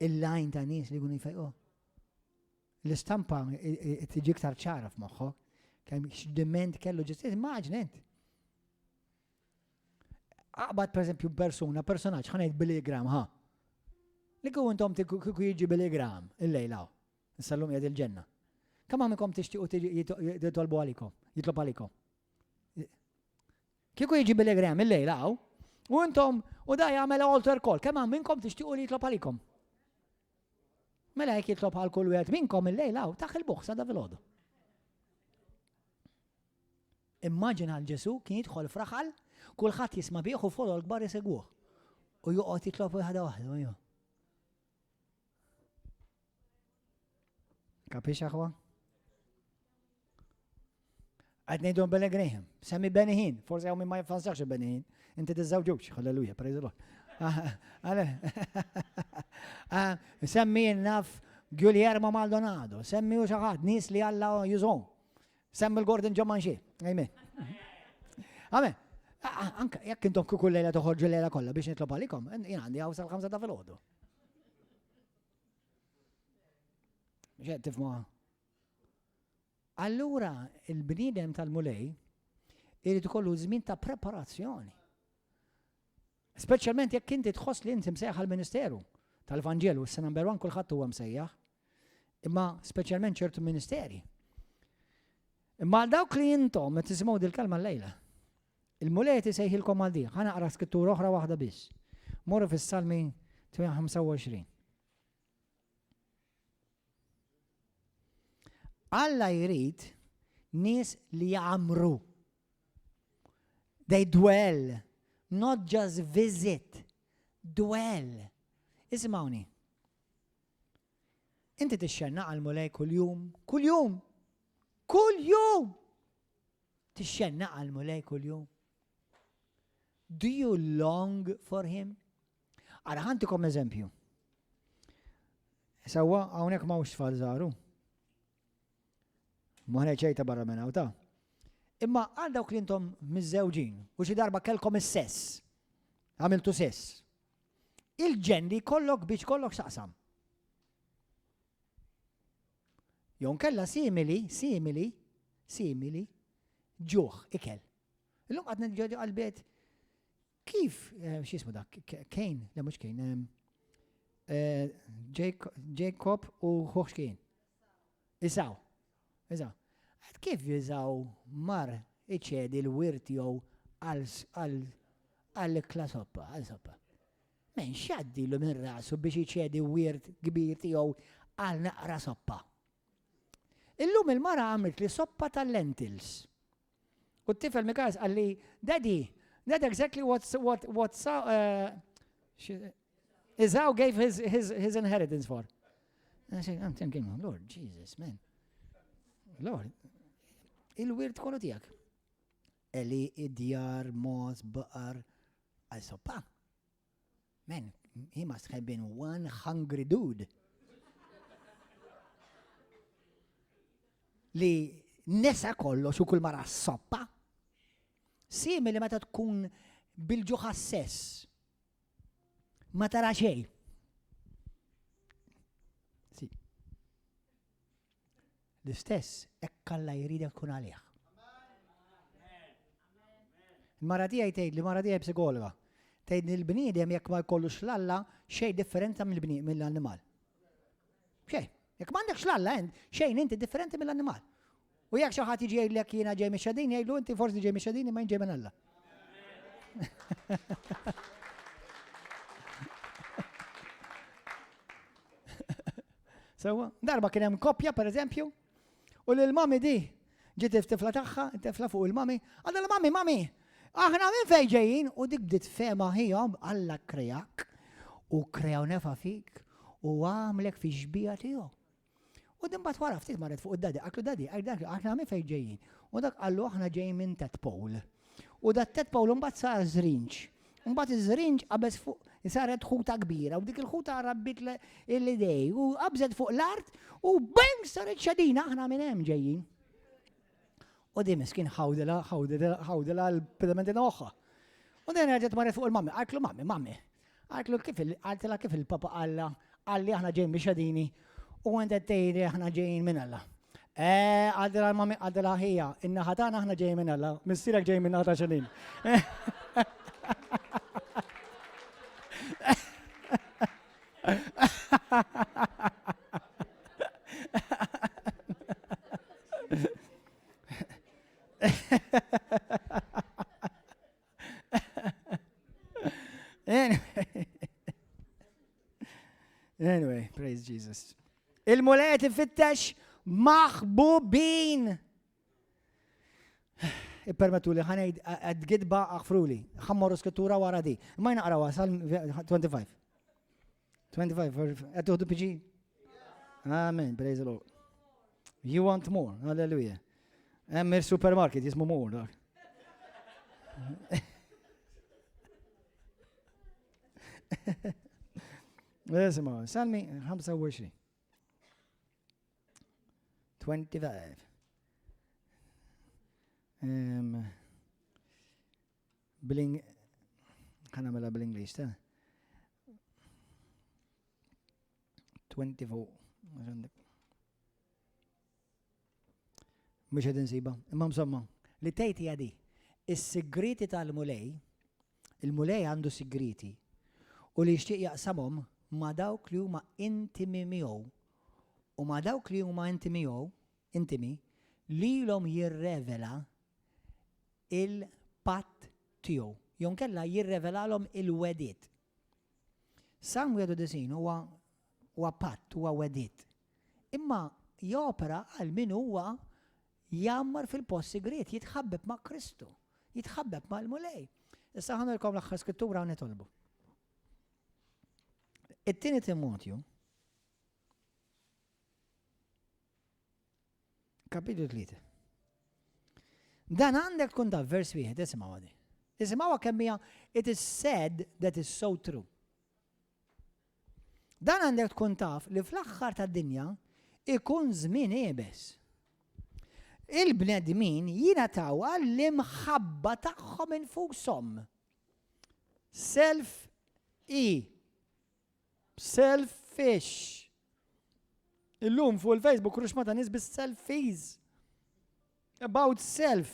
Speaker 1: Il-lajn ta' nies li jkunu jfejquh. L-istampa tiġi iktar ċara f'moħħok, kemm x'diment kellu Ġesu, immaġna int. Aqbad per eżempju persuna, personaġġ, ħa ngħid Billy Graham, ħa. Li kieku intom kieku jiġi Billy Graham illejla, issa llum qiegħed il-ġenna. Kemm minnkom tixtiequ jitolbu għalikom, jitlob għalikom? Kieku jiġi Billy Graham illejla hawn, u intom u da jagħmel altar call, kemm hawn minnkom tixtiequ li jitlob għalikom? Mela jekk jitlob għal kull wieħed minnkom illejla hawn taħ il-buħ sa da filgħodu. Immaġina għal Ġesu kien jidħol fraħal, kulħadd jisma' bih u folol kbar isegwuh. U joqgħod jitlob waħda waħda. Kapix aħwa? Qed ngħidu Billy Graham, semmi Benny Hinn, forsi hawn min ma jiffansax Benny Hinn, inti tiżżewġux, halleluja, praise the Lord. Ah, semmi naf Guillermo Maldonado, semmi u xi ħadd nies li Alla jużhom. Semmi l-Gordon John Manxie, amen. Amen. Anka jekk intom kull lejla toħorġu lejla kollha biex nitlob għalikom, jien għandi hawn sal-5 ta' filgħodu. Ġed tifmuha. Allura il-bniedem tal-Mulej irid ikollu żmien ta' preparazzjoni. Speċjalment jekk inti tħoss li inti msejjaħ għall-ministeru tal-Vanġelu, issa number one kulħadd huwa msejjaħ, imma speċjalment ċertu ministeri. Imma għal dawk li intom qed tisimgħu dil-kelma llejla, il-Mulej qed isejħilkom għal din. Ħa naqra skrittura oħra waħda biss. Morru fis-Salmi 25. Alla jrid nies li jgħammru. They dwell, not just visit, dwell. Isimgħuni. Inti tixxennaq għal Mulej kuljum, kuljum, kuljum. Tixxennaq għal Mulej kuljum. Do you long for him? Ara ħantikom eżempju. Sewwa hawnhekk m'hawnx tfal żgħar hu. Ma ċejta barra minn hawn ta'. Imma għal dawk li intom miżżewġin u xi darba kellkom is-sess, għamiltu sess. Il-ġen li jkollok biex kollok x'taqsam. Jew nkella simili, simili, simili, ġuħ, ikel. Illum qed niġġoġu għal-bed Kif, eh, x'jismu dak, Kane, le mhux Kane, eh, Jacob u ħuħ x'kien? Iżaw. Iżaw. Għad kif Iżaw mar iċedi l-wirt jew għal-ikla soppa, għal soppa. Men xaddilu minn rasu biex iċedi wirt kbir tiegħu għal naqra soppa. Illum il-mara għamlet li soppa tal-lentils. U t-tifel Mikas qalli, Daddy, that exactly what's, what, what uh, Esau gave his, his, his inheritance for. And I said, I'm thinking, Lord Jesus, man. Lord, il-wirt kollu tijak. Eli, id-djar, mos, baqar, għal soppa. Man, he must have been one hungry dude. li nesa kollox u kull mara soppa. Simili meta tkun bil-ġuħ għas-sess. Ma tara xejn. Si. L-istess, hekk Alla jridek tkun għalih. Il-mara tiegħi tgħid li mara tiegħi psikologa. Tgħid li l-bniedem jekk ma jkollux l-Alla xejn differenza mill-annimal. Xejn. Jekk m'għandekx l-Alla int, xejn inti differenti mill-annimal. U jekk xi ħadd jiġi jgħidlek jiena ġej mix-xadin, jgħidlu inti forsi ġej mix-xadin imma jien ġej minn Alla. Sewa, darba kien hemm koppja pereżempju, u lil mami di ġiet it-tifla tagħha, tifla fuq il-mami, għadha mami, mami, aħna minn fejn ġejjin u dik bdiet fema ħijhom Alla krejak u kreaw nefa fik u għamlek fi xbija tiegħu. U din bat wara ftit marret fuq id-dadi, qaltlu dadi, dak aħna minn fejn ġejjin. U dak qallu aħna ġejjin minn tadpole. U dat tadpole mbagħad sar żrinġ. Mbagħad iż-żrinġ qabeż fuq saret ħuta kbira u dik il-ħuta rabbit l-idej u qabżet fuq l-art u bang saret xadina aħna minn hemm ġejjin. U di miskin ħawdela, ħawdela, ħawdela l-pedamenti moħħa. U din reġgħet marret fuq il-mammi, qaltlu mammi, mammi, Qaltlu kif qaltilha kif il-Papa qalla qalli aħna ġejjin biex xadini u int qed tgħidli aħna ġejjin minn Alla. Eh, qaltilha l-mami qaltilha ħija, in-naħa tagħna aħna ġejjin minn Alla, missierek ġej minn naħa ta' xadin. Anyway. Anyway, praise Jesus. Il-Mulej qed ifittex maħbubin. Ippermettu li ħanejd għed gidba aħfruli. Ħammorru skrittura wara di. Ma jnaqrawa sal 25. 25, qed tuħdu PG? Amen, praise the Lord. You want more, hallelujah. Hemm il-supermarket jismu more dak. Isma, Salmi 25. 25. Um, Bling, ħa nagħmilha bl-Ingliż ta' 24. Mhux qed insiba, imma insomma, li tgħid hija di. Is-sigriti tal-Mulej, il-Mulej għandu sigriti u li jixtieq jaqsamhom ma' dawk li huma intimi miegħu u ma' dawk li huma intimi miegħu, intimi, lilhom jirrevela il-patt tiegħu, jew inkella jirrevelalhom il-wegħdiet. Salm 91 huwa huwa patt, huwa wegħdiet. Imma jopera għal min huwa jgħammar fil-post sigriet, jitħabbeb ma' Kristu, jitħabbeb mal-Mulej. Issa ħa nurkom l-aħħar skrittura u nitolbu. It-tieni Timotju, Kapitlu 3. Dan għandek tkun taf vers wieħed, isimgħu għadi. Isimgħuha kemm hija it is said that is so true. Dan għandek tkun taf li fl-aħħar tad-dinja ikun żmien iebes. Il-bnedmin jingħataw għall-imħabba tagħhom infushom. Self E. Selfish. Illum fuq il-Facebook ruxma ta' nies bis-selfies. About self.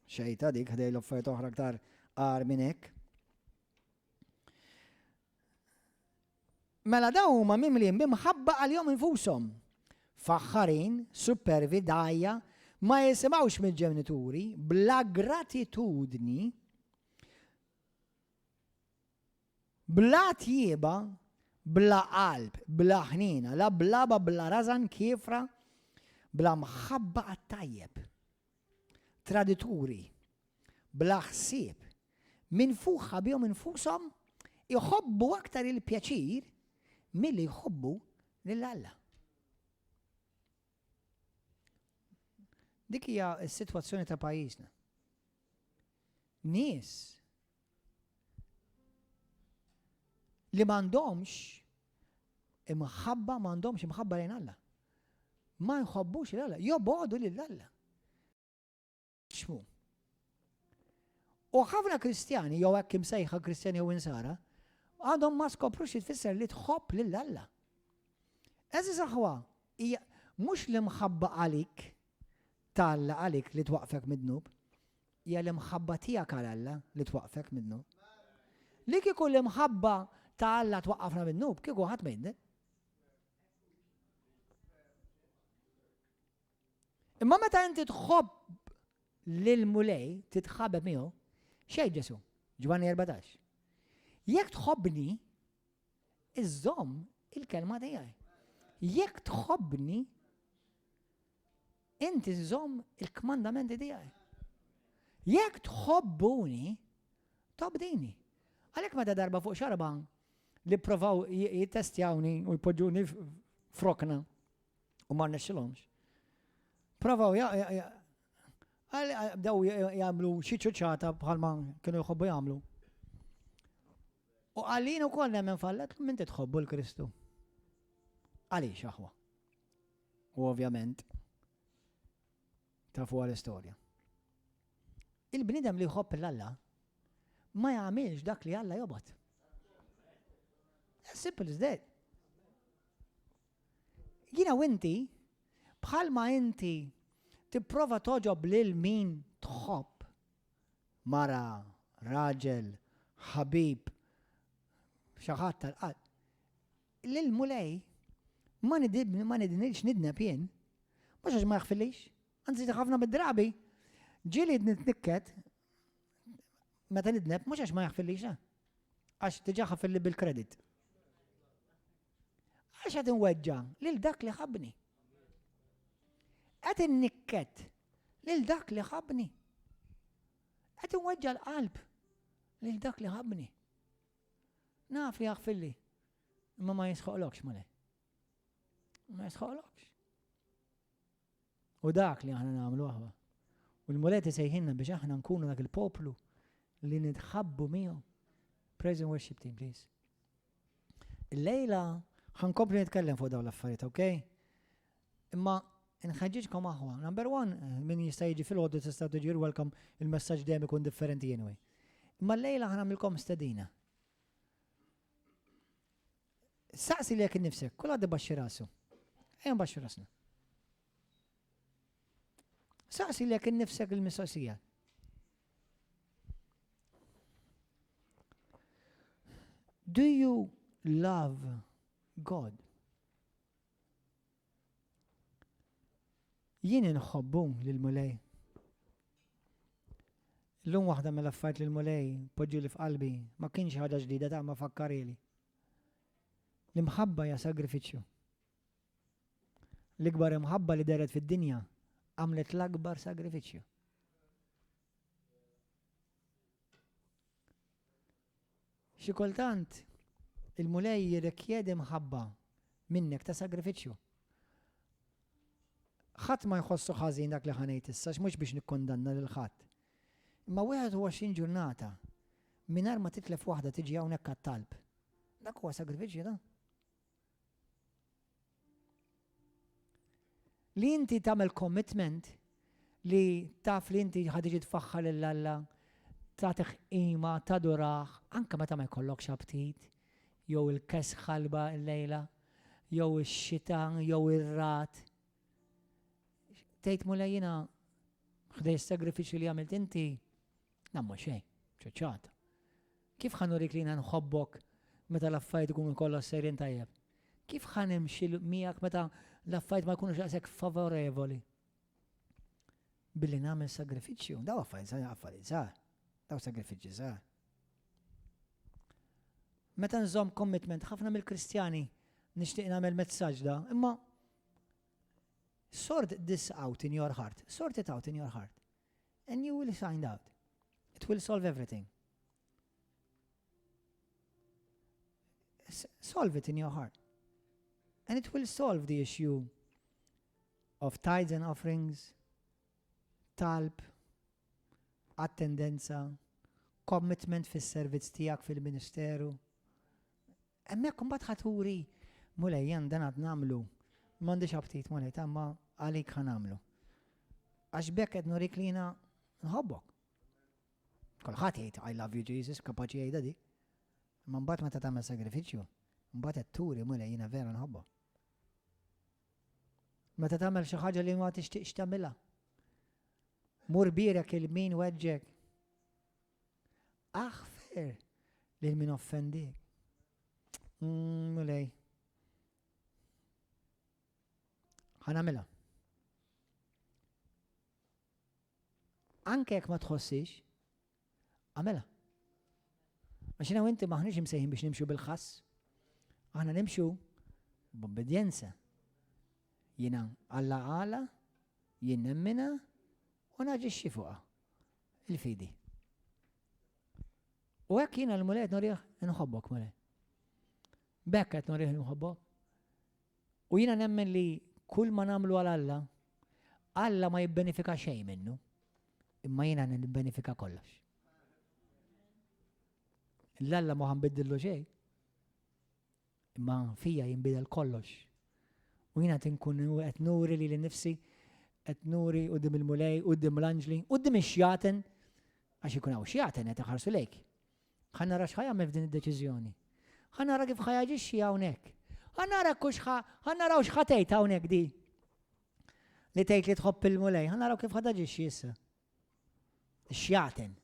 Speaker 1: Xejta dik ħdej l-offerta oħra aktar għar minn hekk. Mela daw huma mimlin b'imħabba għalihom infushom. Faħħarin, supervi, dajja, ma jisimgħux mill-ġenituri, bla gratitudni, Bla tjieba, bla qalb, bla ħniena, la blaba, bla rażan, kiefra, bla mħabba għat-tajjeb. Tradituri, bla ħsieb, minfuħa bihom infushom, iħobbu aktar il-pjaċir milli jħobbu lil Alla. Dik hija s-sitwazzjoni ta' pajjiżna. Nies li m'għandhomx imħabba, m'għandhomx imħabba lejn Alla. Ma jħobbux lil Alla, jobogħdu lil Alla. Xmu. U ħafna Kristjani, jew hekk imsejħa Kristjani jew insara, għadhom ma skoprux xi tfisser li tħobb lil Alla. Għeżież aħwa, hija mhux l-imħabba għalik ta' Alla għalik li twaqqfek mid-dnub, hija l-imħabba tiegħek għal Alla li twaqqfek mid-dnub. Li kieku l-imħabba ta' Alla twaqqafna mid-dnub, kieku ħadd ma jidneb. Imma meta inti tħobb lil Mulej titħabeb miegħu, xejn Ġesu, Ġwanni 14. Jekk tħobbni, iżżomm il-kelma tiegħi. Jekk tħobbni, inti żżomm il-kmandamenti tiegħi. Jekk tħobbuni, tobdini. Għalhekk meta darba fuq xarba li provaw jittestjawni u jpoġġuni frokna u ma rnexxilhomx. Provaw bdew jagħmlu xi ċuċata bħalma kienu jħobbu jagħmlu. U għalin ukoll nemmen fallet minn titħobbu l-Kristu. Għaliex aħwa? U ovvjament tafu għal-istorja. Il-bniedem li jħobb l-Alla ma jagħmilx dak li Alla jobgħod. As simple as that. Jiena u inti, bħalma inti tipprova toġob lil min tħobb, mara, raġel, ħabib, xi ħadd tal-qalb, lill-Mulej ma ma nidnilx nidneb jien, mhux għax ma jaħfirlix, anzi ħafna mid-drabi ġieli nitnikket meta nidneb mhux għax ma jaħfirlix, eh, għax diġà ħafirli bil-kredit. Għax qed inweġġa' lil dak li ħabbni. Qed innikket lil dak li ħabbni. Qed inweġġa' l-qalb lil dak li ħabbni. Naf li jaħfilli, imma ma jisħoqlokx male. Ma jisħoqlokx. U dak li aħna nagħmlu aħwa. U l-Mulej isejħilna biex aħna nkunu dak il-poplu li nitħabbu miegħu. Praise and worship team, please. Illejla ħankompli nitkellem fuq dawn l-affarijiet, ok? Imma nħeġġiġkom aħwa. Number one, min jista' jiġi fil-ħodu tista' tiġi welcome, il-messaġġ dejjem ikun differenti anyway. Imma llejla ħanamilkom stedina. Saqsi lilek innifsek, kulħadd ibaxxi rasu. Ejja nbaxxu rasna. Saqsi lilek innifsek il-mistoqsija. Do you love God? Jien inħobbu lill-Mulej. Illum waħda mill-affarijiet li l-Mulej poġġieli f'qalbi ma kienx ħaġa ġdida ta' ma fakkarili. L-imħabba hija sagrifiċċju. L-ikbar imħabba li deret fid-dinja għamlet l-akbar sagrifiċċju. Xi kultant il-Mulej jirrikjedi mħabba minnek ta' sagrifiċċju. Ħadd ma jħossu ħażin dak li ħa ngħid issa mhux biex nikkundanna lil ħadd. Imma 21 ġurnata mingħajr ma titlef waħda tiġi hawnhekk għat-talb. Dak huwa sagrifiċċju da. Li inti tagħmel commitment li taf li inti ħa tiġi tfaħħar lil Alla, tagħtih qima, tadurah, anke meta ma jkollokx aptit, jew il-kesħa l-lejla, jew ix-xita, jew ir-ragħad. Tgħid Mulej jiena ħdej is-sagrifiċċju li għamilt inti, namma xejn, ċuċċata. Kif ħa nurik li jiena nħobbok meta l-affarijiet ikunu kollha sejrin tajjeb? Kif ħa nimxi miegħek meta l-affarijiet ma jkunux daqshekk favorevoli? Billi nagħmel sagrifiċċju, daw affarijiet żgħar, affarijiet żgħar, daw sagrifiċċji żgħar. Meta nżomm commitment, ħafna mill-Kristjani nixtieq nagħmel messaġġ da, imma sort this out in your heart, sort it out in your heart, and you will find out. It will solve everything. Solve it in your heart. And it will solve the issue of tithes and offerings, talb, attendenza, commitment fis-servizz tiegħek fil-ministeru. Hemmhekk imbagħad ħa turi Mulej jien dan għad nagħmlu M'għandix aptit Mulej, ta' ma għalik ħa nagħmlu. Għax b'hekk qed nurik li jiena nħobbok. Kulħadd jgħid I love you Jesus, kapaċi jgħidha di. Imma mbagħad meta tagħmel sagrifiċċju, mbagħad qed turi Mulej jiena vera nħobbok. Meta tagħmel xi ħaġa li ma tixtieqx tagħmilha. Mur bierek il min weġġek. Aħfer lil min offendik. Mm, mulej. Ħa nagħmilha. Anke jekk ma tħossix, għamilha. Għax jiena u inti maħniex imsejħin biex nimxu bil-ħass. Aħna nimxu b'obbedjenza. Jiena Alla għala, jien nemmina u naġixxi fuqha. Il-fidi. U hekk jiena l-Mulej qed nurih inħobbok Mulej. B'hekk qed nurih inħobbok. U jiena nemmen li kull ma nagħmlu għal Alla, Alla ma jibbenifika xejn minnu, imma jiena nibbenifika kollox. L-Alla ma ħanbiddillu xejn, imma fija jinbidel kollox. U jiena tinkun qed nuri li nifsi qed nuri quddiem il-Mulej, quddiem l-anġli, quddiem ix-xjaten, għax ikun hawn xjaten qed iħarsu lejk. Ħa nara x'ħa jagħmel f'din id-deċiżjoni. Ħa nara kif ħa jaġixxi hawnhekk. Ħa nara kux ħa naraw x'ħa tgħid hawnhekk di. Li tgħid li tħobb il-Mulej, ħa naraw kif ħa taġixxi issa. Xjaten.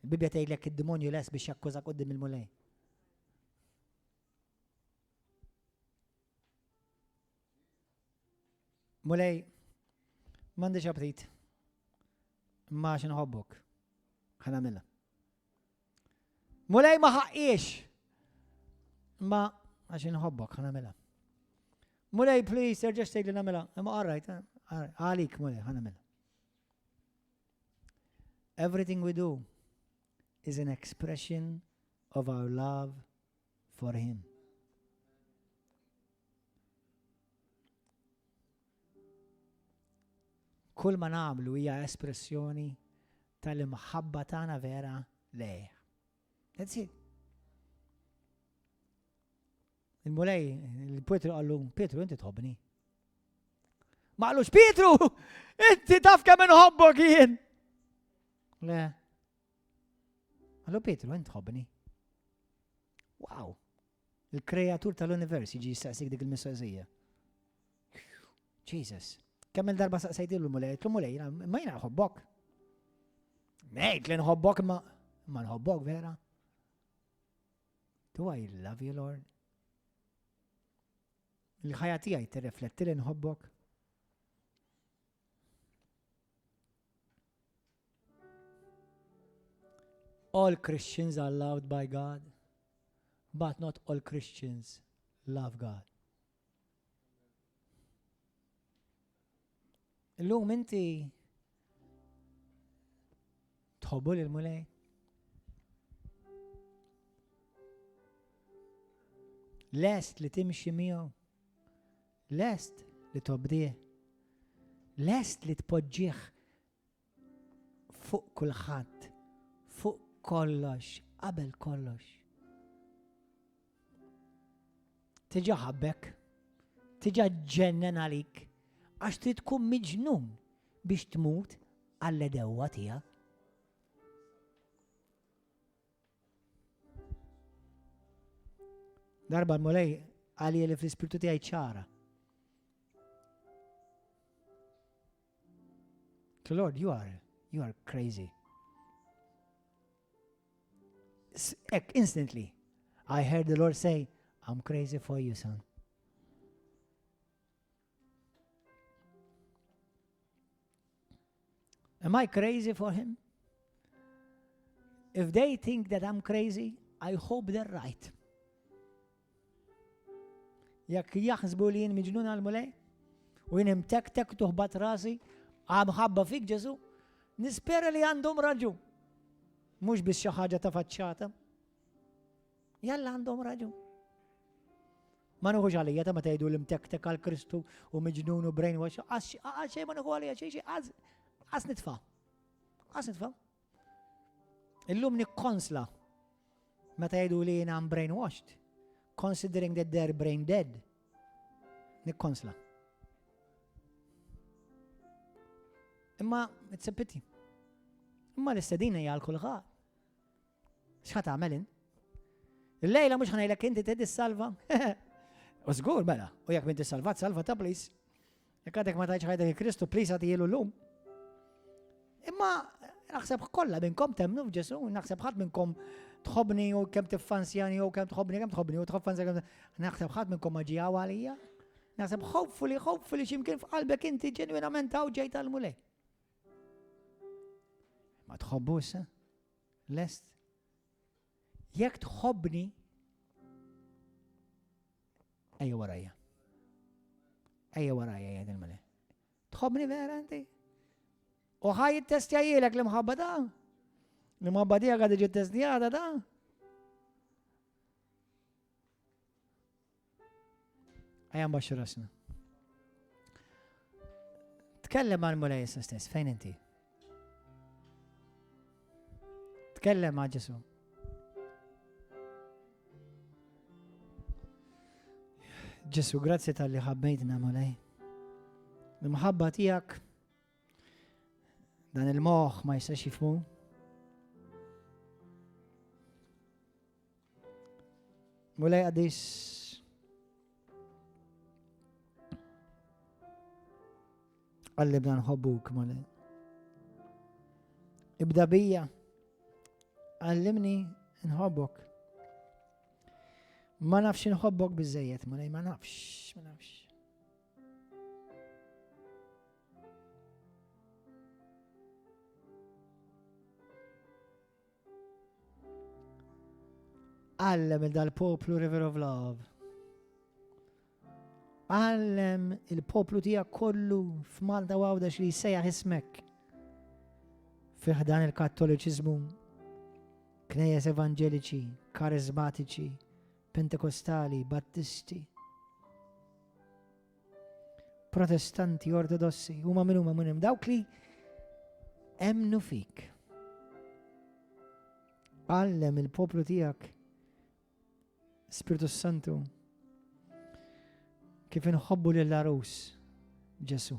Speaker 1: Il-Bibbja tgħidlek id-demonju les biex jakkużak quddiem il-Mulej. Mulej, m'għandix aptit. Ma għax nħobbok. Ħa nagħmilha. Mulej ma ħaqqiex. Ma għax inħobbok ħa nagħmilha. Mulej, please, terġax tgħid li nagħmilha. Imma all right, eh, għalik mulej ħa nagħmilha. Everything we do is an expression of our love for him. Kull ma nagħmlu hija espressjoni tal-imħabba tagħna vera lejh. That's it. Il-mulej, il-Pietru qallu, Pietru, inti tħobbni. Ma qallux, Pietru, inti taf kemm inħobbok jien. Le. Qallu Pietru, inti tħobbni. Wow. Il-kreatur tal-univers jiġi jistaqsik dik il-mistoqsija. Jesus. Kemm il-darba saqsejtilu l-mulej, għedtlu mulej, ma jiena nħobbok. Ngħid li nħobbok ma ma nħobbok vera. Do I love you, Lord? Il-ħajja tiegħi tirrifletti li nħobbok. All Christians are loved by God, but not all Christians love God. Illum inti tħobbu lil mulej? Lest li timxi miegħu? Lest li tobdih? Lest li tpoġġih fuq kulħadd, fuq kollox, qabel kollox. Tiġa ħabbek, tiġa ġennen għalik, għax trid tkun miġnun biex tmut għall-edewwa tiegħek. Darba l-mulej għalli li fl-ispirtu tiegħi ċara. Lord, you are, you are crazy. Ek, instantly, I heard the Lord say, I'm crazy for you, son. Am I crazy for him? If they think that I'm crazy, I hope they're right. Jekk jaħsbu li jien miġnun għal-mulej, u jien imtektek tuħbat rasi, għamħabba fik Ġesu, nispera li għandhom raġun. Mhux biss xi ħaġa ta' faċċata. Jalla għandhom raġun. Ma nuħux għalija ta' ma tgħidu l-imtektek għal Kristu u miġnun u brainwash, għax xejn ma nuħu għalija xejn xejn għas nitfa'. Għas nitfa'. Illum nikkonsla meta jgħidu li jiena I'm brainwashed, considering that they're brain dead. Nikkonsla. Imma it's a pity. Imma l-istedina hija għal kulħadd. X'ħa tagħmel int? Il-lejla mhux ħanejlek inti trid issalva. U żgur mela, u jekk m'inti salvat, salva ta' please. Jekk għadek ma tajtx ħajtek Kristu, please għatijilu llum. Imma naħseb kollha minnkom temnu f'Ġesu, naħseb ħadd minnkom tħobni u kemm tiffansjani u kemm tħobni, kemm tħobni u tħobni naħseb ħadd minnkom ma ġie għalija. Naħseb hopefully, hopefully x'imkien f'qalbek inti ġenwinament hawn ġejt għall-Mulej. Ma tħobbu issa? Lest? Jekk tħobbni, ejja warajja. Ejja warajja jgħid il-Mulej. Tħobbni vera inti? U ħaj jittestjajilek l-imħabba ta' l-imħabba tiegħek għad tiġi testjata ta' Ejja nbaxxu rasna. Tkellem għal Mulej issa stess, fejn inti? Tkellem għal Ġesu. Ġesu, grazzi tal-li ħabbejtna Mulej. L-imħabba tiegħek dan il-moħħ ma jistax jifmu. Mulej qaddis. Għallibna nħobbuk, Mulej. Ibda bija, għallimni nħobbok. Ma nafx nħobbok biżejjed, Mulej, ma nafx, ma nafx. Għallem il dal-poplu River of Love. Għallem il-poplu tiegħek kollu f'Malta u Għawdex li jsejjaħ ismek. Fih dan il-Kattoliċiżmu, knejjes evanġeliċi, karizmatiċi, pentekostali, battisti, protestanti, ortodossi, huma min huma min dawk li emnu fik. Għallem il-poplu tiegħek Spiritu Santu kif inħobbu lil arus Ġesu.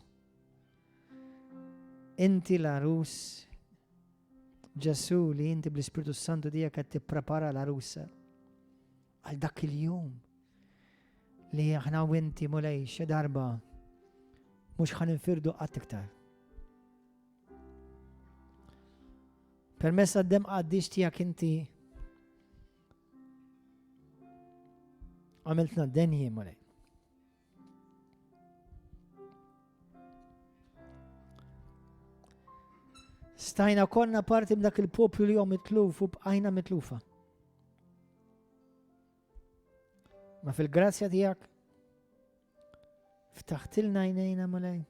Speaker 1: Inti l-arus Ġesu li inti bl-Ispiritu Santu tiegħek qed tipprepara l-arusa għal dak il-jum li aħna u inti mulej xi darba mhux ħan infirdu qatt iktar. Permezz tad-dem qaddis tiegħek inti għamiltna denji mulej. Stajna konna parti minn dak il-poplu li jom mitluf u bqajna mitlufa. Ma fil-grazzja tiegħek ftaħtilna għajnejna mulej.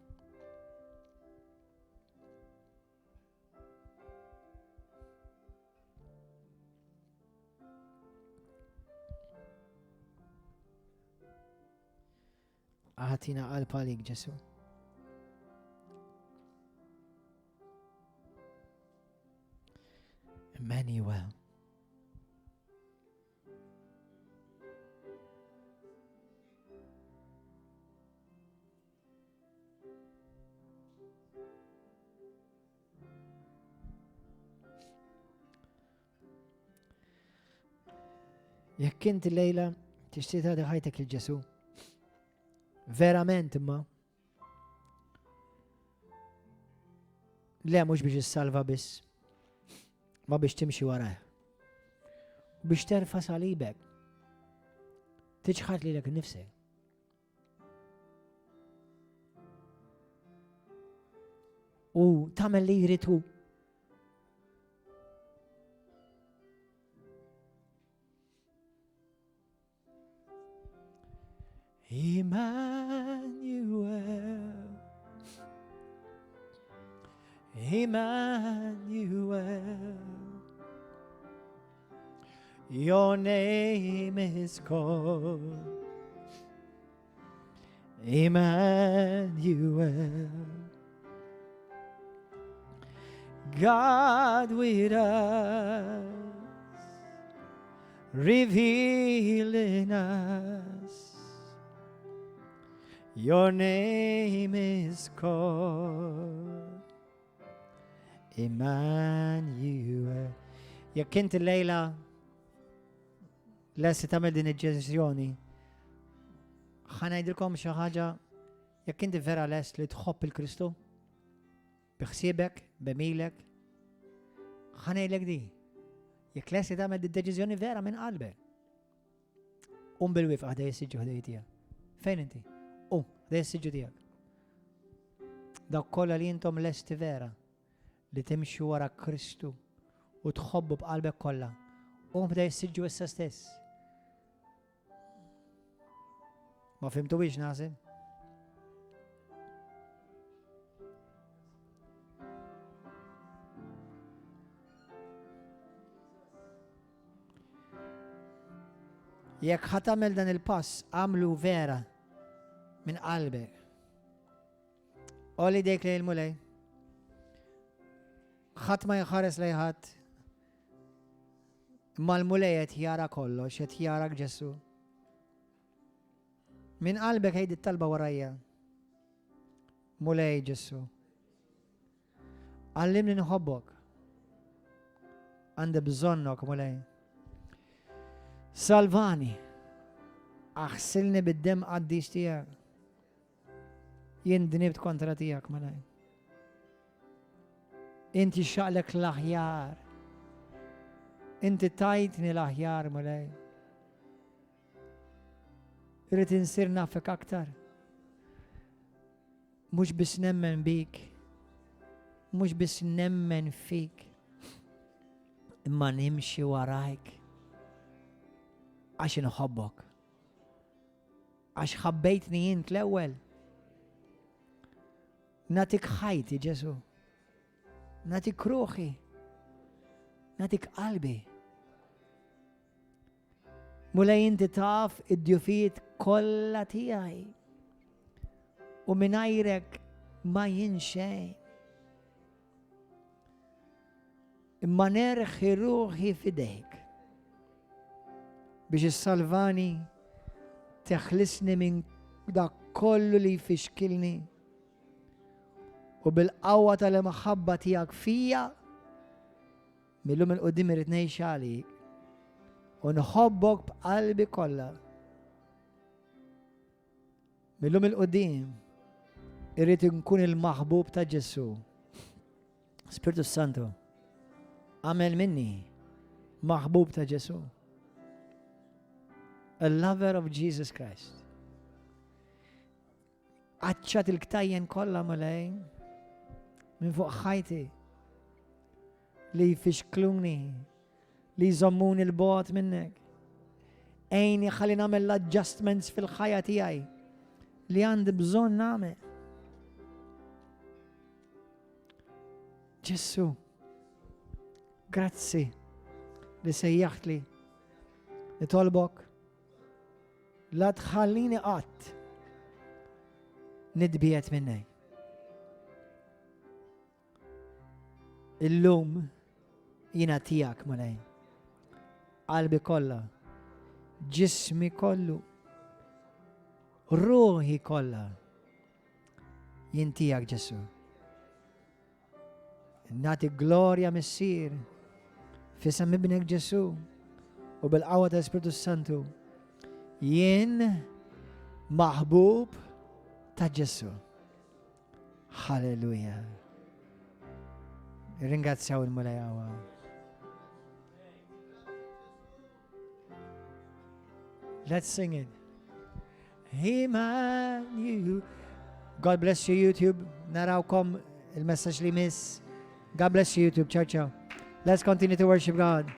Speaker 1: Għatina qalb għalik Ġesu. Emmanuel. Jekk inti lejla tixtieq tagħti ħajtek il Ġesu, verament imma Le mhux biex issalva biss, ma biex timxi warajh. Biex terfa' salibek. Tiċħad lilek nifsek. U tagħmel li jrid hu. Emmanuel, Emmanuel, your name is called Emmanuel. God with us, revealing us. Your name is called Emmanuel. Jekk inti lejla lesti tagħmel din id-deċiżjoni, ħa ngħidilkom xi ħaġa jekk inti vera lest li tħobb il-Kristu, bi ħsiebek, b'għemilek, ħa ngħidlek di. Jekk lest li tagħmel id-deċiżjoni vera minn qalbek. Qum bil-wifqa ħdej is-siġġu ħdej tiegħek. Fejn inti? Qum ħdej is-siġġu tiegħek. Dawk kollha li intom lesti vera li timxu wara Kristu u tħobbu b'qalbek kollha. Qum ħdej is-siġġu issa stess. Ma fimtu biex naħseb? Jekk ħa tagħmel dan il-pass, għamlu vera minn qalbek. Oli dejk lejn il-Mulej. Ħadd ma jħares lejn ħadd. Imma l-Mulej qed jara kollox, qed jarak Ġesu. Minn qalbek għid it-talba warajja. Mulej Ġesu. Għallimni nħobbok. Għandi bżonnok, Mulej. Salvani. Aħsilni bid-dem qaddis tiegħek. Jien dnibt kontra tiegħek, Mulej. Inti xaqlek l-aħjar. Inti tajtni l-aħjar, Mulej. Irrid insir nafek aktar. Mhux biss nemmen bik, mhux biss nemmen fik, imma nimxi warajk għax inħobbok. Għax ħabbejtni int l-ewwel. Natik ħajti Ġesu. Natik ruħi. Natik qalbi. Mulej inti taf id-djufijiet kollha tiegħi. U mingħajrek ma jien xejn. Imma nerħi ruħi fidejk biex issalvani teħlisni minn dak kollu li jfixkilni u bil-qawwa tal-imħabba tiegħek fija Mil-lum 'il quddiem irrid ngħix għalik u nħobbok b'qalbi kollha. Mil-lum 'il quddiem irrid inkun il-maħbub ta' Ġesù. Spirtu Santu, għamel minni maħbub ta' Ġesù. A lover of Jesus Christ. Qaċċat il-ktajjen kollha Mulej minn fuq ħajti li jfixkluni, li jżommuni l-bogħod minnek. Ejni ħalli nagħmel l-adjustments fil-ħajja tiegħi li għandi bżonn nagħmel. Ġesù, grazzi li sejjaħtli nitolbok La tħallini qatt nitbiegħed minnek. Illum jiena tiegħek Mulej. Qalbi kollha, ġismi kollu, ruħi kollha. Jien tiegħek Ġesu. Nagħti glorja Missier f'isem ibnek Ġesu u bil-qawwa tal-Ispirtu Santu. Jien maħbub ta' Ġesu. Halleluja. Ringrazzjaw il-Mulej Let's sing it. Emmanuel. God bless you, YouTube. Narawkom il-messaġġ li miss. God bless you, YouTube. Ciao, ciao. Let's continue to worship God.